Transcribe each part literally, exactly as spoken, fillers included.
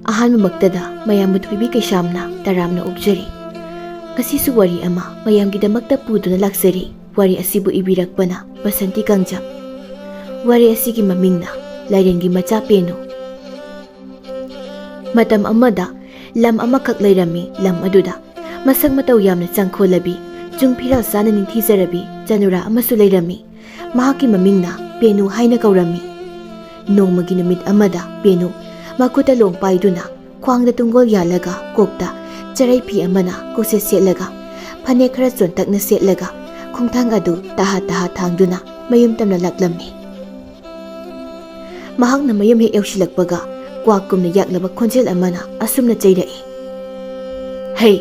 ꯑꯍꯥꯟꯕꯃꯛꯇꯗ ꯃꯌꯥꯝꯕꯨ ꯊꯣꯏꯕꯤ ꯀꯩꯁꯥꯝꯅ ꯇꯔꯥꯝꯅ ꯑꯣꯛꯆꯔꯤ꯫ ꯉꯁꯤꯁꯨ ꯋꯥꯔꯤ ꯑꯃ ꯃꯌꯥꯝꯒꯤꯗꯃꯛꯇ ꯄꯨꯗꯨꯅ ꯂꯥꯛꯆꯔꯤ꯫ ꯋꯥꯔꯤ ꯑꯁꯤꯕꯨ ꯏꯕꯤꯔꯛꯄꯅ ꯕꯁꯟꯇꯤ ꯀꯪꯖꯝ꯫ ꯋꯥꯔꯤ ꯑꯁꯤꯒꯤ ꯃꯃꯤꯡꯅ ꯂꯥꯏꯔꯦꯟꯒꯤ ꯃꯆꯥ ꯄꯦꯅꯨ꯫ ꯃꯇꯝ ꯑꯃꯗ ꯂꯝ ꯑꯃꯈꯛ ꯂꯩꯔꯝꯃꯤ꯫ ꯂꯝ ꯑꯗꯨꯗ ꯃꯁꯛ ꯃꯇꯧ ꯌꯥꯝꯅ ꯆꯪꯈꯣꯜꯂꯕꯤ, ꯆꯨꯡ ꯐꯤꯔꯥꯜ ꯆꯥꯅ ꯅꯤꯡꯊꯤꯖꯔꯕꯤ ꯆꯅꯨꯔꯥ ꯑꯃꯁꯨ ꯂꯩꯔꯝꯃꯤ꯫ ꯃꯍꯥꯛꯀꯤ ꯃꯃꯤꯡꯅ ꯄꯦꯅꯨ ꯍꯥꯏꯅ ꯀꯧꯔꯝꯃꯤ꯫ ꯅꯣꯡꯃꯒꯤ ꯅꯨꯃꯤꯠ ꯑꯃꯗ ꯄꯦꯅꯨ ꯃꯈꯨꯠꯇ ꯂꯣꯡ ꯄꯥꯏꯗꯨꯅ, ꯈ꯭ꯋꯥꯡꯗ ꯇꯨꯡꯒꯣꯜ ꯌꯥꯜꯂꯒ, ꯀꯣꯛꯇ ꯆꯔꯩ ꯐꯤ ꯑꯃꯅ ꯀꯣꯛꯁꯦꯠ ꯁꯦꯠꯂꯒ, ꯐꯅꯦꯛ ꯈꯔ ꯆꯣꯟꯇꯛꯅ ꯁꯦꯠꯂꯒ, ꯈꯣꯡꯊꯥꯡ ꯑꯗꯨ ꯇꯍꯥ ꯇꯍꯥ ꯊꯥꯡꯗꯨꯅ ꯃꯌꯨꯝ ꯇꯝꯅ ꯂꯥꯛꯂꯝꯃꯤ꯫ ꯃꯍꯥꯛꯅ ꯃꯌꯨꯝ ꯍꯦꯛ ꯌꯧꯁꯤꯜꯂꯛꯄꯒ, ꯀ꯭ꯋꯥꯛꯀꯨꯝꯅ ꯌꯥꯛꯂꯕ ꯈꯣꯟꯖꯦꯜ ꯑꯃꯅ ꯑꯁꯨꯝꯅ ꯆꯩꯔꯛꯏ, "ꯍꯩ,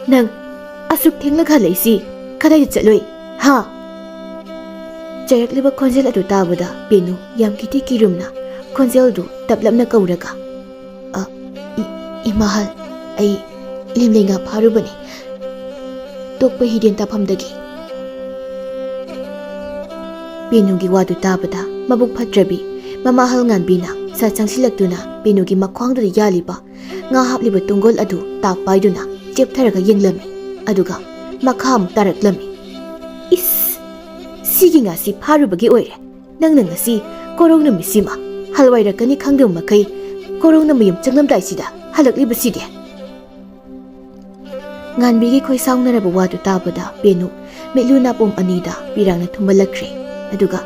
ꯅꯪ ꯑꯁꯨꯛ ꯊꯦꯡꯂꯒ ꯍꯜꯂꯛꯏꯁꯤ ꯀꯗꯥꯏꯗ ꯆꯠꯂꯨꯏ, ꯍꯥ?" ꯆꯩꯔꯛꯂꯤꯕ ꯈꯣꯟꯖꯦꯜ ꯑꯗꯨ ꯇꯥꯕꯗ ꯄꯦꯅꯨ ꯌꯥꯝ ꯀꯤꯊꯤ ꯀꯤꯔꯨꯝꯅ ꯈꯣꯟꯖꯦꯜꯗꯨ ꯇꯞꯂꯞꯅ ꯀꯧꯔꯒ, "ꯑ, ꯏ-, ꯏꯃꯥꯍꯜ, ꯑꯩ ꯂꯤꯝꯂꯩ ꯉꯥ ꯐꯥꯔꯨꯕꯅꯤ, ꯇꯣꯛꯄ ꯍꯤꯔꯦꯟ ꯇꯥꯐꯝꯗꯒꯤ꯫" ꯄꯦꯅꯨꯒꯤ ꯋꯥꯗꯨ ꯇꯥꯕꯗ ꯃꯕꯨꯛ ꯐꯠꯇ꯭ꯔꯕꯤ ꯃꯃꯥꯍꯜ ꯉꯥꯟꯕꯤꯅ ꯁꯠ ꯆꯪꯁꯤꯜꯂꯛꯇꯨꯅ ꯄꯦꯅꯨꯒꯤ ꯃꯈ꯭ꯋꯥꯡꯗꯨꯗ ꯌꯥꯜꯂꯤꯕ ꯉꯥ ꯍꯥꯞꯂꯤꯕ ꯇꯨꯡꯒꯣꯜ ꯑꯗꯨ ꯇꯥꯞ ꯄꯥꯏꯗꯨꯅ ꯆꯦꯞꯊꯔꯒ ꯌꯦꯡꯂꯝꯃꯤ꯫ ꯑꯗꯨꯒ ꯃꯈꯥ ꯑꯃꯨꯛ ꯇꯥꯔꯛꯂꯝꯃꯤ꯫ "ꯏꯁ! ꯁꯤꯒꯤ ꯉꯥꯁꯤ ꯐꯥꯔꯨꯕꯒꯤ ꯑꯣꯏꯔꯦ꯫ ꯅꯪꯅ ꯉꯁꯤ ꯀꯣꯔꯧ ꯅꯨꯃꯤꯠꯁꯤꯃ ꯍꯜꯋꯥꯏꯔꯛꯀꯅꯤ ꯈꯪꯗꯕ ꯃꯈꯩ ꯀꯣꯔꯧꯅ ꯃꯌꯨꯝ ꯆꯪꯂꯝꯗꯥꯏꯁꯤꯗ ꯍꯜꯂꯛꯂꯤꯕꯁꯤꯗꯤ?" ꯉꯥꯟꯕꯤꯒꯤ ꯈꯣꯏꯁꯥꯎꯅꯔꯕ ꯋꯥꯗꯨ ꯇꯥꯕꯗ ꯄꯦꯅꯨ ꯃꯤꯠꯂꯨ ꯅꯥꯄꯣꯝ ꯑꯅꯤꯗ ꯄꯤꯔꯥꯡꯅ ꯊꯨꯝꯕꯜꯂꯛꯈ꯭ꯔꯦ꯫ ꯑꯗꯨꯒ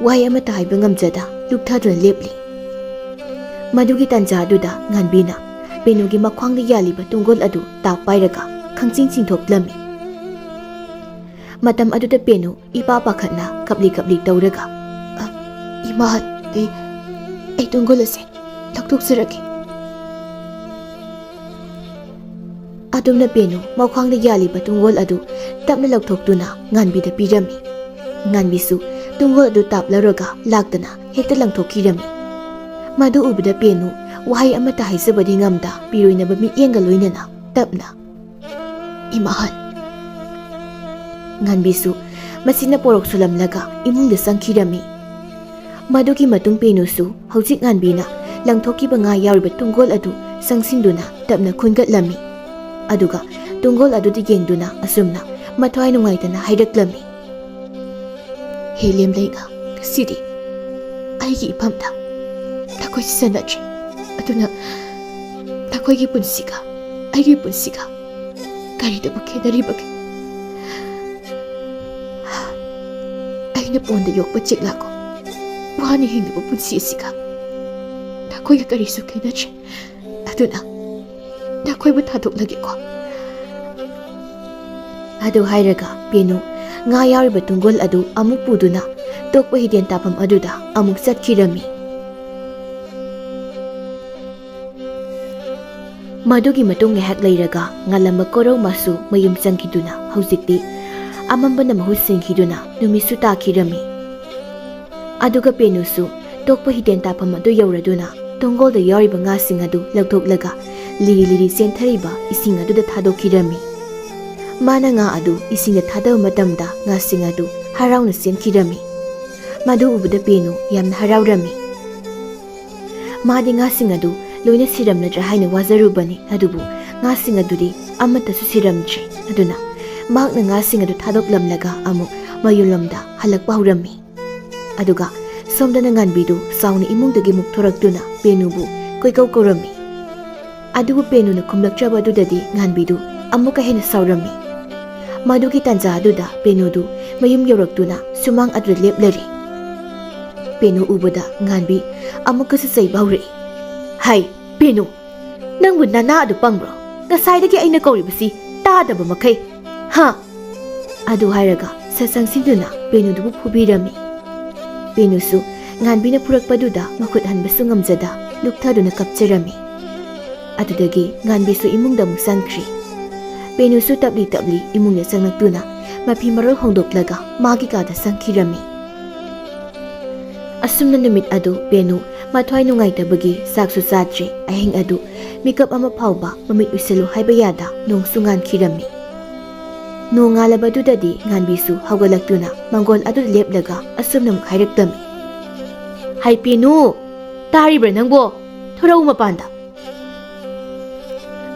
ꯋꯥꯍꯩ ꯑꯃꯠꯇ ꯍꯥꯏꯕ ꯉꯝꯖꯗ ꯂꯨꯞꯊꯗꯨꯅ ꯂꯦꯞꯂꯤ꯫ ꯃꯗꯨꯒꯤ ꯇꯥꯟꯖꯥ ꯑꯗꯨꯗ ꯉꯥꯟꯕꯤꯅ ꯄꯦꯅꯨꯒꯤ ꯃꯈ꯭ꯋꯥꯡꯗ ꯌꯥꯜꯂꯤꯕ ꯇꯨꯡꯒꯣꯜ ꯑꯗꯨ ꯇꯥꯞ ꯄꯥꯏꯔꯒ ꯈꯪꯆꯤꯡ ꯆꯤꯡꯊꯣꯛꯂꯝꯃꯤ꯫ ꯃꯇꯝ ꯑꯗꯨꯗ ꯄꯦꯅꯨ ꯏꯄꯥ ꯄꯥꯈꯠꯅ ꯀꯞꯂꯤ ꯀꯞꯂꯤ ꯇꯧꯔꯒ, "ꯑ, ꯏꯃꯥ, ꯑꯩ, ꯑꯩ ꯇꯨꯡꯒꯣꯜ ꯑꯁꯦ ꯂꯧꯊꯣꯛꯆꯔꯒꯦ꯫" ꯑꯗꯨꯝꯅ ꯄꯦꯅꯨ ꯃꯈ꯭ꯋꯥꯡꯗ ꯌꯥꯜꯂꯤꯕ ꯇꯨꯡꯒꯣꯜ ꯑꯗꯨ ꯇꯞꯅ ꯂꯧꯊꯣꯛꯇꯨꯅ ꯉꯥꯟꯕꯤꯗ ꯄꯤꯔꯝꯃꯤ꯫ ꯉꯥꯟꯕꯤꯁꯨ ꯇꯨꯡꯒꯣꯜ ꯑꯗꯨ ꯇꯥꯞꯂꯔꯒ ꯂꯥꯛꯇꯅ ꯍꯦꯛꯇ ꯂꯪꯊꯣꯛꯈꯤꯔꯝꯃꯤ꯫ ꯃꯗꯨ ꯎꯕꯗ ꯄꯦꯅꯨ ꯋꯥꯍꯩ ꯑꯃꯠꯇ ꯍꯥꯏꯖꯕꯗꯤ ꯉꯝꯗ ꯄꯤꯔꯣꯏꯅꯕ ꯃꯤꯠꯌꯦꯡꯒ ꯂꯣꯏꯅꯅ ꯇꯞꯅ, "ꯏꯃꯥꯍꯜ꯫" ꯉꯥꯟꯕꯤꯁꯨ ꯃꯁꯤꯅ ꯄꯣꯔꯣꯛ ꯁꯨꯂꯝꯂꯒ ꯏꯃꯨꯡꯗ ꯆꯪꯈꯤꯔꯝꯃꯤ꯫ ꯃꯗꯨꯒꯤ ꯃꯇꯨꯡ ꯄꯦꯅꯨꯁꯨ ꯍꯧꯖꯤꯛ ꯉꯥꯟꯕꯤꯅ ꯂꯪꯊꯣꯛꯈꯤꯕ ꯉꯥ ꯌꯥꯎꯔꯤꯕ ꯇꯨꯡꯒꯣꯜ ꯑꯗꯨ ꯆꯪꯁꯤꯟꯗꯨꯅ ꯇꯞꯅ ꯈꯨꯟꯒꯠꯂꯝꯃꯤ꯫ ꯑꯗꯨꯒ ꯇꯨꯡꯒꯣꯜ ꯑꯗꯨꯗ ꯌꯦꯡꯗꯨꯅ ꯑꯁꯨꯝꯅ ꯃꯊ꯭ꯋꯥꯏ ꯅꯨꯡꯉꯥꯏꯇꯅ ꯍꯥꯏꯔꯛꯂꯝꯃꯤ, "ꯍꯦ ꯂꯦꯝꯂꯩꯉꯥ, ꯉꯁꯤꯗꯤ ꯑꯩꯒꯤ ꯏꯐꯝꯗ ꯅꯈꯣꯏꯁꯤ ꯆꯟꯅꯗ꯭ꯔꯦ꯫ ꯑꯗꯨꯅ ꯅꯈꯣꯏꯒꯤ ꯄꯨꯟꯁꯤꯒ ꯑꯩꯒꯤ ꯄꯨꯟꯁꯤꯒ ꯀꯔꯤꯗꯕꯨ ꯈꯦꯠꯅꯔꯤꯕꯒꯦ? ꯑꯩꯅ ꯄꯣꯟꯗ ꯌꯣꯛꯄ ꯆꯦꯛꯂꯥꯛꯀꯨꯝ ꯋꯥꯅ ꯍꯤꯡꯂꯤꯕ ꯄꯨꯟꯁꯤ ꯑꯁꯤꯒ ꯅꯈꯣꯏꯒ ꯀꯔꯤꯁꯨ ꯈꯦꯠꯅꯗ꯭ꯔꯦ꯫ ꯑꯗꯨꯅ ꯅꯈꯣꯏꯕꯨ ꯊꯥꯗꯣꯛꯂꯒꯦꯀꯣ꯫" ꯑꯗꯨ ꯍꯥꯏꯔꯒ ꯄꯦꯅꯨ ꯉꯥ ꯌꯥꯎꯔꯤꯕ ꯇꯨꯡꯒꯣꯜ ꯑꯗꯨ ꯑꯃꯨꯛ ꯄꯨꯗꯨꯅ ꯇꯣꯛꯄ ꯍꯤꯗꯦꯟ ꯇꯥꯐꯝ ꯑꯗꯨꯗ ꯑꯃꯨꯛ ꯆꯠꯈꯤꯔꯝꯃꯤ꯫ ꯃꯗꯨꯒꯤ ꯃꯇꯨꯡ ꯉꯥꯏꯍꯥꯛ ꯂꯩꯔꯒ ꯉꯥꯜꯂꯝꯕ ꯀꯣꯔꯧ ꯃꯥꯁꯨ ꯃꯌꯨꯝ ꯆꯪꯈꯤꯗꯨꯅ ꯍꯧꯖꯤꯛꯇꯤ ꯑꯃꯝꯕꯅ ꯃꯍꯨꯠ ꯁꯤꯟꯈꯤꯗꯨꯅ ꯅꯨꯃꯤꯠꯁꯨ ꯇꯥꯈꯤꯔꯝꯃꯤ꯫ ꯑꯗꯨꯒ ꯄꯦꯅꯨꯁꯨ ꯇꯣꯛꯄ ꯍꯤꯗꯦꯟ ꯇꯥꯐꯝ ꯑꯗꯨ ꯌꯧꯔꯗꯨꯅ ꯇꯨꯡꯒꯣꯜꯗ ꯌꯥꯎꯔꯤꯕ ꯉꯥꯁꯤꯡ ꯑꯗꯨ ꯂꯧꯊꯣꯛꯂꯒ ꯂꯤꯔꯤ ꯂꯤꯔꯤ ꯆꯦꯟꯊꯔꯤꯕ ꯏꯁꯤꯡ ꯑꯗꯨꯗ ꯊꯥꯗꯣꯛꯈꯤꯔꯝꯃꯤ꯫ ꯃꯥꯅ ꯉꯥ ꯑꯗꯨ ꯏꯁꯤꯡꯗ ꯊꯥꯗꯕ ꯃꯇꯝꯗ ꯉꯥꯁꯤꯡ ꯑꯗꯨ ꯍꯔꯥꯎꯅ ꯆꯦꯟꯈꯤꯔꯝꯃꯤ꯫ ꯃꯗꯨ ꯎꯕꯗ ꯄꯦꯅꯨ ꯌꯥꯝꯅ ꯍꯔꯥꯎꯔꯝꯃꯤ꯫ ꯃꯥꯗꯤ ꯉꯥꯁꯤꯡ ꯑꯗꯨ ꯂꯣꯏꯅ ꯁꯤꯔꯝꯂꯗ꯭ꯔꯥ ꯍꯥꯏꯅ ꯋꯥꯖꯔꯨꯕꯅꯤ, ꯑꯗꯨꯕꯨ ꯉꯥꯁꯤꯡ ꯑꯗꯨꯗꯤ ꯑꯃꯠꯇꯁꯨ ꯁꯤꯔꯝꯗ꯭ꯔꯦ꯫ ꯑꯗꯨꯅ ꯃꯍꯥꯛꯅ ꯉꯥꯁꯤꯡ ꯑꯗꯨ ꯊꯥꯗꯣꯛꯂꯝꯂꯒ ꯑꯃꯨꯛ ꯃꯌꯨꯝꯂꯣꯝꯗ ꯍꯜꯂꯛꯄ ꯍꯧꯔꯝꯃꯤ꯫ ꯑꯗꯨꯒ ꯁꯣꯝꯗꯅ ꯉꯥꯟꯕꯤꯗꯨ ꯆꯥꯎꯅ ꯏꯃꯨꯡꯗꯒꯤ ꯑꯃꯨꯛ ꯊꯣꯔꯛꯇꯨꯅ ꯄꯦꯅꯨꯕꯨ ꯀꯣꯏꯀꯧ ꯀꯧꯔꯝꯃꯤ꯫ ꯑꯗꯨꯕꯨ ꯄꯦꯅꯨꯅ ꯈꯨꯝꯂꯛꯇ꯭ꯔꯕ ꯑꯗꯨꯗꯗꯤ ꯉꯥꯟꯕꯤꯗꯨ ꯑꯃꯨꯛꯀ ꯍꯦꯟꯅ ꯁꯥꯎꯔꯝꯃꯤ꯫ ꯃꯗꯨꯒꯤ ꯇꯥꯟꯖꯥ ꯑꯗꯨꯗ ꯄꯦꯅꯨꯗꯨ ꯃꯌꯨꯝ ꯌꯧꯔꯛꯇꯨꯅ ꯁꯨꯃꯥꯡ ꯑꯗꯨꯗ ꯂꯦꯞꯂꯔꯦ꯫ ꯄꯦꯅꯨ ꯎꯕꯗ ꯉꯥꯟꯕꯤ ꯑꯃꯨꯛꯀꯁꯨ ꯆꯩꯕ ꯍꯧꯔꯛꯏ꯫ "ꯍꯥꯏ, ꯄꯦꯅꯨ, ꯅꯪꯕꯨ ꯅꯅꯥ ꯑꯗꯨ ꯄꯪꯕ꯭ꯔꯣ? ꯉꯁꯥꯏꯗꯒꯤ ꯑꯩꯅ ꯀꯧꯔꯤꯕꯁꯤ ꯇꯥꯗꯕ ꯃꯈꯩ꯫ ꯍꯥ?" ꯑꯗꯨ ꯍꯥꯏꯔꯒ ꯁꯠ ꯆꯪꯁꯤꯟꯗꯨꯅ ꯄꯦꯅꯨꯗꯨꯕꯨ ꯐꯨꯕꯤꯔꯝꯃꯤ꯫ ꯄꯦꯅꯨꯁꯨ ꯉꯥꯟꯕꯤꯅ ꯐꯨꯔꯛꯄꯗꯨꯗ ꯃꯈꯨꯠ ꯍꯟꯕꯁꯨ ꯉꯝꯖꯗ ꯂꯨꯞꯊꯗꯨꯅ ꯀꯞꯆꯔꯝꯃꯤ꯫ ꯑꯗꯨꯗꯒꯤ ꯉꯥꯟꯕꯤꯁꯨ ꯏꯃꯨꯡꯗ ꯑꯃꯨꯛ ꯆꯪꯈ꯭ꯔꯤ꯫ ꯄꯦꯅꯨꯁꯨ ꯇꯞꯂꯤ ꯇꯞꯂꯤ ꯏꯃꯨꯡꯗ ꯆꯪꯂꯛꯇꯨꯅ ꯃꯐꯤ ꯃꯔꯣꯜ ꯍꯣꯡꯗꯣꯛꯂꯒ ꯃꯥꯒꯤ ꯀꯥꯗ ꯆꯪꯈꯤꯔꯝꯃꯤ꯫ ꯑꯁꯨꯝꯅ ꯅꯨꯃꯤꯠ ꯑꯗꯨ ꯄꯦꯅꯨ ꯃꯊ꯭ꯋꯥꯏ ꯅꯨꯡꯉꯥꯏꯇꯕꯒꯤ ꯆꯥꯛꯁꯨ ꯆꯥꯗ꯭ꯔꯦ꯫ ꯑꯍꯤꯡ ꯑꯗꯨ ꯃꯤꯀꯞ ꯑꯃ ꯐꯥꯎꯕ ꯃꯃꯤꯠ ꯎꯏꯁꯤꯜꯂꯨ ꯍꯥꯏꯕ ꯌꯥꯗ ꯅꯣꯡꯁꯨ ꯉꯥꯟꯈꯤꯔꯝꯃꯤ꯫ ꯅꯣꯡ ꯉꯥꯜꯂꯕꯗꯨꯗꯗꯤ ꯉꯥꯟꯕꯤꯁꯨ ꯍꯧꯒꯠꯂꯛꯇꯨꯅ ꯃꯪꯒꯣꯜ ꯑꯗꯨꯗ ꯂꯦꯞꯂꯒ ꯑꯁꯨꯝꯅ ꯑꯃꯨꯛ ꯍꯥꯏꯔꯛꯂꯝꯃꯤ꯫ "ꯍꯥꯏ ꯄꯦꯅꯨ, ꯇꯥꯔꯤꯕ꯭ꯔꯥ ꯅꯪꯕꯣ? ꯊꯣꯔꯛꯎ ꯃꯄꯥꯟꯗ꯫"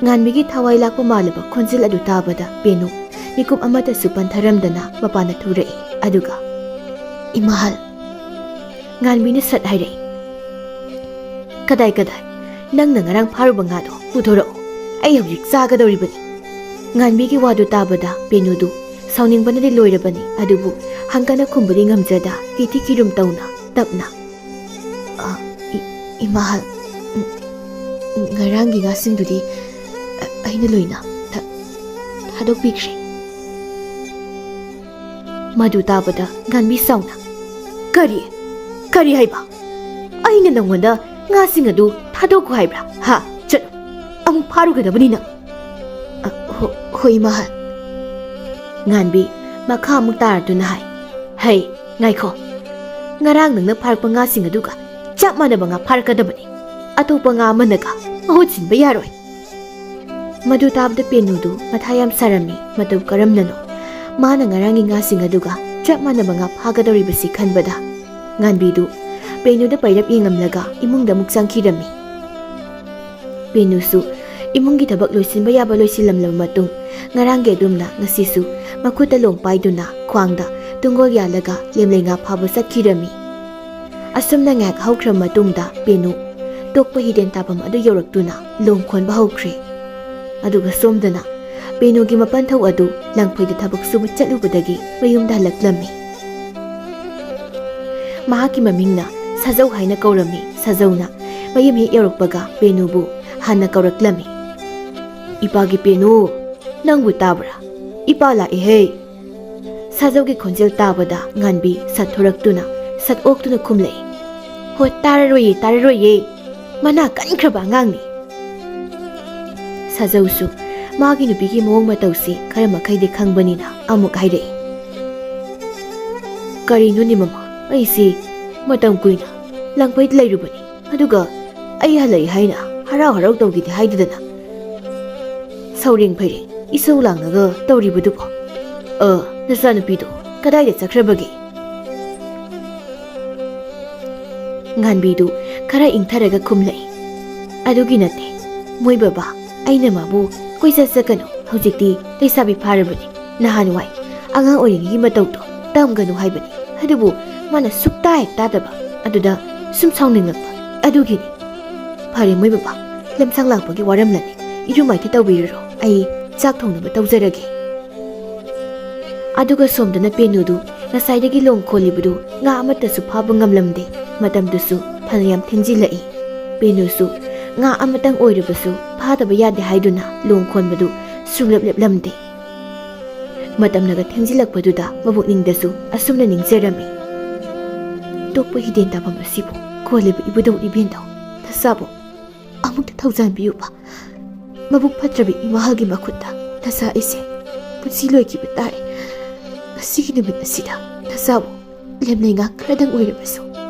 ꯉꯥꯟꯕꯤꯒꯤ ꯊꯋꯥꯏ ꯂꯥꯛꯄ ꯃꯥꯜꯂꯕ ꯈꯣꯟꯖꯦꯜ ꯑꯗꯨ ꯇꯥꯕꯗ ꯄꯦꯅꯨ ꯃꯤꯀꯨꯞ ꯑꯃꯠꯇꯁꯨ ꯄꯟꯊꯔꯝꯗꯅ ꯃꯄꯥꯟꯗ ꯊꯣꯔꯛꯏ꯫ ꯑꯗꯨꯒ, "ꯏꯃꯥꯍꯜ!" ꯉꯥꯟꯕꯤꯅ ꯁꯠ ꯍꯥꯏꯔꯛꯏ, "ꯀꯗꯥꯏ ꯀꯗꯥꯏ? ꯅꯪꯅ ꯉꯔꯥꯡ ꯐꯥꯔꯨꯕ ꯉꯥꯗꯣ ꯄꯨꯊꯣꯔꯛꯎ, ꯑꯩ ꯍꯧꯖꯤꯛ ꯆꯥꯒꯗꯧꯔꯤꯕꯅꯤ!" ꯉꯥꯟꯕꯤꯒꯤ ꯋꯥꯗꯨ ꯇꯥꯕꯗ ꯄꯦꯅꯨꯗꯨ ꯁꯥꯎꯅꯤꯡꯕꯅꯗꯤ ꯂꯣꯏꯔꯕꯅꯤ, ꯑꯗꯨꯕꯨ ꯍꯪꯒꯠꯅ ꯈꯨꯝꯕꯗꯤ ꯉꯝꯖꯗ ꯀꯤꯊꯤ ꯀꯤꯔꯨꯝ ꯇꯧꯅ ꯇꯞꯅ, "ꯑ, ꯏ-, ꯏꯃꯥꯍꯜ, ꯎꯝ, ꯎꯝ, ꯉꯔꯥꯡꯒꯤ ꯉꯥꯁꯤꯡꯗꯨꯗꯤ, ꯑ, ꯑꯩꯅ ꯂꯣꯏꯅ ꯊ-, ꯊꯥꯗꯣꯛꯄꯤꯈ꯭ꯔꯦ꯫" ꯃꯗꯨ ꯇꯥꯕꯗ ꯉꯥꯟꯕꯤ ꯁꯥꯎꯅ, "ꯀꯔꯤ? ꯀꯔꯤ ꯍꯥꯏꯕ? ꯑꯩꯅ ꯅꯪꯉꯣꯟꯗ ꯉꯥꯁꯤꯡ ꯑꯗꯨ ꯊꯥꯗꯣꯛꯈꯣ ꯍꯥꯏꯕ꯭ꯔꯥ? ꯍꯥ? ꯆꯠꯂꯨ, ꯑꯃꯨꯛ ꯐꯥꯔꯨꯒꯗꯕꯅꯤ ꯅꯪ!" "ꯑ, ꯍꯣ-, ꯍꯣꯏ, ꯏꯃꯥꯍꯜ꯫" ꯉꯥꯟꯕꯤ ꯃꯈꯥ ꯑꯃꯨꯛ ꯇꯥꯔꯗꯨꯅ ꯍꯥꯏ, "ꯍꯩ, ꯉꯥꯏꯈꯣ꯫ ꯉꯔꯥꯡ ꯅꯪꯅ ꯐꯥꯔꯛꯄ ꯉꯥꯁꯤꯡ ꯑꯗꯨꯒ ꯆꯞ ꯃꯥꯟꯅꯕ ꯉꯥ ꯐꯥꯔꯛꯀꯗꯕꯅꯤ꯫ ꯑꯇꯣꯞꯄ ꯉꯥ ꯑꯃꯅꯒ ꯃꯍꯨꯠ ꯁꯤꯟꯕ ꯌꯥꯔꯣꯏ꯫" ꯃꯗꯨ ꯇꯥꯕꯗ ꯄꯦꯅꯨꯗꯨ ꯃꯊꯥ ꯌꯥꯝ ꯁꯥꯔꯝꯃꯤ꯫ ꯃꯇꯧ ꯀꯔꯝꯅꯅꯣ ꯃꯥꯅ ꯉꯔꯥꯡꯒꯤ ꯉꯥꯁꯤꯡ ꯑꯗꯨꯒ ꯆꯞ ꯃꯥꯟꯅꯕ ꯉꯥ ꯐꯥꯒꯗꯧꯔꯤꯕꯁꯤ ꯈꯟꯕꯗ ꯉꯥꯟꯕꯤꯗꯨ ꯄꯦꯅꯨꯗ ꯄꯩꯔꯞ ꯌꯦꯡꯂꯝꯂꯒ ꯏꯃꯨꯡꯗ ꯑꯃꯨꯛ ꯆꯪꯈꯤꯔꯝꯃꯤ꯫ ꯄꯦꯅꯨꯁꯨ ꯏꯃꯨꯡꯒꯤ ꯊꯕꯛ ꯂꯣꯏꯁꯤꯟꯕ ꯌꯥꯕ ꯂꯣꯏꯁꯤꯜꯂꯝꯂꯕ ꯃꯇꯨꯡ, ꯉꯔꯥꯡꯒꯤ ꯑꯗꯨꯝꯅ ꯉꯁꯤꯁꯨ ꯃꯈꯨꯠꯇ ꯂꯣꯡ ꯄꯥꯏꯗꯨꯅ ꯈ꯭ꯋꯥꯡꯗ ꯇꯨꯡꯒꯣꯜ ꯌꯥꯜꯂꯒ ꯂꯦꯝꯂꯩ ꯉꯥ ꯐꯥꯕ ꯆꯠꯈꯤꯔꯝꯃꯤ꯫ ꯑꯁꯨꯝꯅ ꯉꯥꯏꯍꯥꯛ ꯍꯧꯈ꯭ꯔꯕ ꯃꯇꯨꯡꯗ ꯄꯦꯅꯨ ꯇꯣꯛꯄ ꯍꯤꯗꯦꯟ ꯇꯥꯐꯝ ꯑꯗꯨ ꯌꯧꯔꯛꯇꯨꯅ ꯂꯣꯡ ꯈꯣꯟꯕ ꯍꯧꯈ꯭ꯔꯦ꯫ ꯑꯗꯨꯒ ꯁꯣꯝꯗꯅ ꯄꯦꯅꯨꯒꯤ ꯃꯄꯟꯊꯧ ꯑꯗꯨ ꯂꯪꯐꯩꯗ ꯊꯕꯛ ꯁꯨꯕ ꯆꯠꯂꯨꯕꯗꯒꯤ ꯃꯌꯨꯝꯗ ꯍꯜꯂꯛꯂꯝꯃꯤ꯫ ꯃꯍꯥꯛꯀꯤ ꯃꯃꯤꯡꯅ ꯁꯥꯖꯧ ꯍꯥꯏꯅ ꯀꯧꯔꯝꯃꯤ꯫ ꯁꯥꯖꯧꯅ ꯃꯌꯨꯝ ꯍꯦꯛ ꯌꯧꯔꯛꯄꯒ ꯄꯦꯅꯨꯕꯨ ꯍꯥꯟꯅ ꯀꯧꯔꯛꯂꯝꯃꯤ꯫ "ꯏꯄꯥꯒꯤ ꯄꯦꯅꯨ, ꯅꯪꯕꯨ ꯇꯥꯕ꯭ꯔꯥ? ꯏꯄꯥ ꯂꯥꯛꯏꯍꯦ!" ꯁꯥꯖꯧꯒꯤ ꯈꯣꯟꯖꯦꯜ ꯇꯥꯕꯗ ꯉꯥꯟꯕꯤ ꯁꯠ ꯊꯣꯔꯛꯇꯨꯅ, ꯁꯠ ꯑꯣꯛꯇꯨꯅ ꯈꯨꯝꯂꯛꯏ, "ꯍꯣ, ꯇꯥꯔꯔꯣꯏꯌꯦ, ꯇꯥꯔꯔꯣꯏꯌꯦ꯫ ꯃꯅꯥ ꯀꯟꯈ꯭ꯔꯕ ꯑꯉꯥꯡꯅꯤ꯫" ꯁꯥꯖꯧꯁꯨ ꯃꯥꯒꯤ ꯅꯨꯄꯤꯒꯤ ꯃꯑꯣꯡ ꯃꯇꯧꯁꯤ ꯈꯔ ꯃꯈꯩꯗꯤ ꯈꯪꯕꯅꯤꯅ ꯑꯃꯨꯛ ꯍꯥꯏꯔꯛꯏ, "ꯀꯔꯤꯅꯣꯅꯦ ꯃꯃꯥ, ꯑꯩꯁꯤ ꯃꯇꯝ ꯀꯨꯏꯅ ꯂꯪꯐꯩꯗ ꯂꯩꯔꯨꯕꯅꯤ, ꯑꯗꯨꯒ ꯑꯩ ꯍꯜꯂꯛꯏ ꯍꯥꯏꯅ ꯍꯔꯥꯎ ꯍꯔꯥꯎ ꯇꯧꯒꯦꯗꯤ ꯍꯥꯏꯗꯗꯅ ꯁꯧꯔꯦꯡ ꯐꯩꯔꯦꯡ ꯏꯁꯧ ꯂꯥꯡꯂꯒ ꯇꯧꯔꯤꯕꯗꯨꯕꯣ? ꯑ, ꯅꯆꯥꯅꯨꯄꯤꯗꯣ ꯀꯗꯥꯏꯗ ꯆꯠꯈ꯭ꯔꯕꯒꯦ?" ꯉꯥꯟꯕꯤꯗꯨ ꯈꯔ ꯏꯪꯊꯔꯒ ꯈꯨꯝꯂꯛꯏ, "ꯑꯗꯨꯒꯤ ꯅꯠꯇꯦ, ꯃꯣꯏ ꯕꯕꯥ, ꯑꯩꯅ ꯃꯥꯕꯨ "ꯀꯣꯏꯆꯠ ꯆꯠꯀꯅꯨ, ꯍꯧꯖꯤꯛꯇꯤ ꯂꯩꯁꯥꯕꯤ ꯐꯥꯔꯕꯅꯤ, ꯅꯍꯥꯟꯋꯥꯏ ꯑꯉꯥꯡ ꯑꯣꯏꯔꯤꯉꯩꯒꯤ ꯃꯇꯧꯗꯣ ꯇꯝꯒꯅꯨ" ꯍꯥꯏꯕꯅꯤ꯫ ꯑꯗꯨꯕꯨ ꯃꯥꯅ ꯁꯨꯛꯇꯥ ꯍꯦꯛ ꯇꯥꯗꯕ꯫ ꯑꯗꯨꯗ ꯁꯨꯝ ꯁꯥꯎꯅꯤꯡꯂꯛꯄ ꯑꯗꯨꯒꯤꯅꯤ꯫ "ꯐꯔꯦ ꯃꯣꯏ ꯕꯕꯥ, ꯂꯝꯁꯥꯡ ꯂꯥꯛꯄꯒꯤ ꯋꯥꯔꯝꯂꯅꯤ, ꯏꯔꯨ ꯃꯥꯏꯊ ꯇꯧꯕꯤꯔꯨꯔꯣ, ꯑꯩ ꯆꯥꯛ ꯊꯣꯡꯅꯕ ꯇꯧꯖꯔꯒꯦ"꯫ ꯑꯗꯨꯒ ꯁꯣꯝꯗꯅ ꯄꯦꯅꯨꯗꯨ ꯉꯁꯥꯏꯗꯒꯤ ꯂꯣꯡ ꯈꯣꯜꯂꯤꯕꯗꯨ ꯉꯥ ꯑꯃꯠꯇꯁꯨ ꯐꯥꯕ ꯉꯝꯂꯝꯗꯦ꯫ ꯃꯇꯝꯗꯨꯁꯨ ꯐꯅꯌꯥꯝ ꯊꯦꯡꯖꯤꯜꯂꯛꯏ꯫ ꯄꯦꯅꯨꯁꯨ ꯉꯥ ꯑꯃꯇꯪ ꯑꯣꯏꯔꯕꯁꯨ ꯐꯥꯗꯕ ꯌꯥꯗꯦ ꯍꯥꯏꯗꯨꯅ ꯂꯣꯡ ꯈꯣꯟꯕꯗꯨ ꯁꯨꯡꯂꯦꯞ ꯂꯦꯞꯂꯝꯗꯦ꯫ ꯃꯇꯝꯅꯒ ꯊꯦꯡꯖꯤꯜꯂꯛꯄꯗꯨꯗ ꯃꯕꯨꯛꯅꯤꯡꯗꯁꯨ ꯑꯁꯨꯝꯅ ꯅꯤꯡꯖꯔꯝꯃꯤ: "ꯇꯣꯛꯄ ꯍꯤꯗꯦꯟ ꯇꯥꯐꯝ ꯑꯁꯤꯕꯨ ꯀꯣꯜꯂꯤꯕ ꯏꯕꯨꯙꯧ ꯏꯕꯦꯟꯗꯧ ꯅꯁꯥꯕꯨ ꯑꯃꯨꯛꯇ ꯊꯧꯖꯥꯟꯕꯤꯌꯨꯕ꯫ ꯃꯕꯨꯛ ꯐꯠꯇ꯭ꯔꯕꯤ ꯏꯃꯥꯍꯜꯒꯤ ꯃꯈꯨꯠꯇ ꯅꯆꯥ ꯑꯩꯁꯦ ꯄꯨꯟꯁꯤ ꯂꯣꯏꯈꯤꯕ ꯇꯥꯔꯦ꯫ ꯉꯁꯤꯒꯤ ꯅꯨꯃꯤꯠ ꯑꯁꯤꯗ ꯅꯆꯥꯕꯨ ꯂꯦꯝꯂꯩ ꯉꯥ ꯈꯔꯗꯪ ꯑꯣꯏꯔꯕꯁꯨ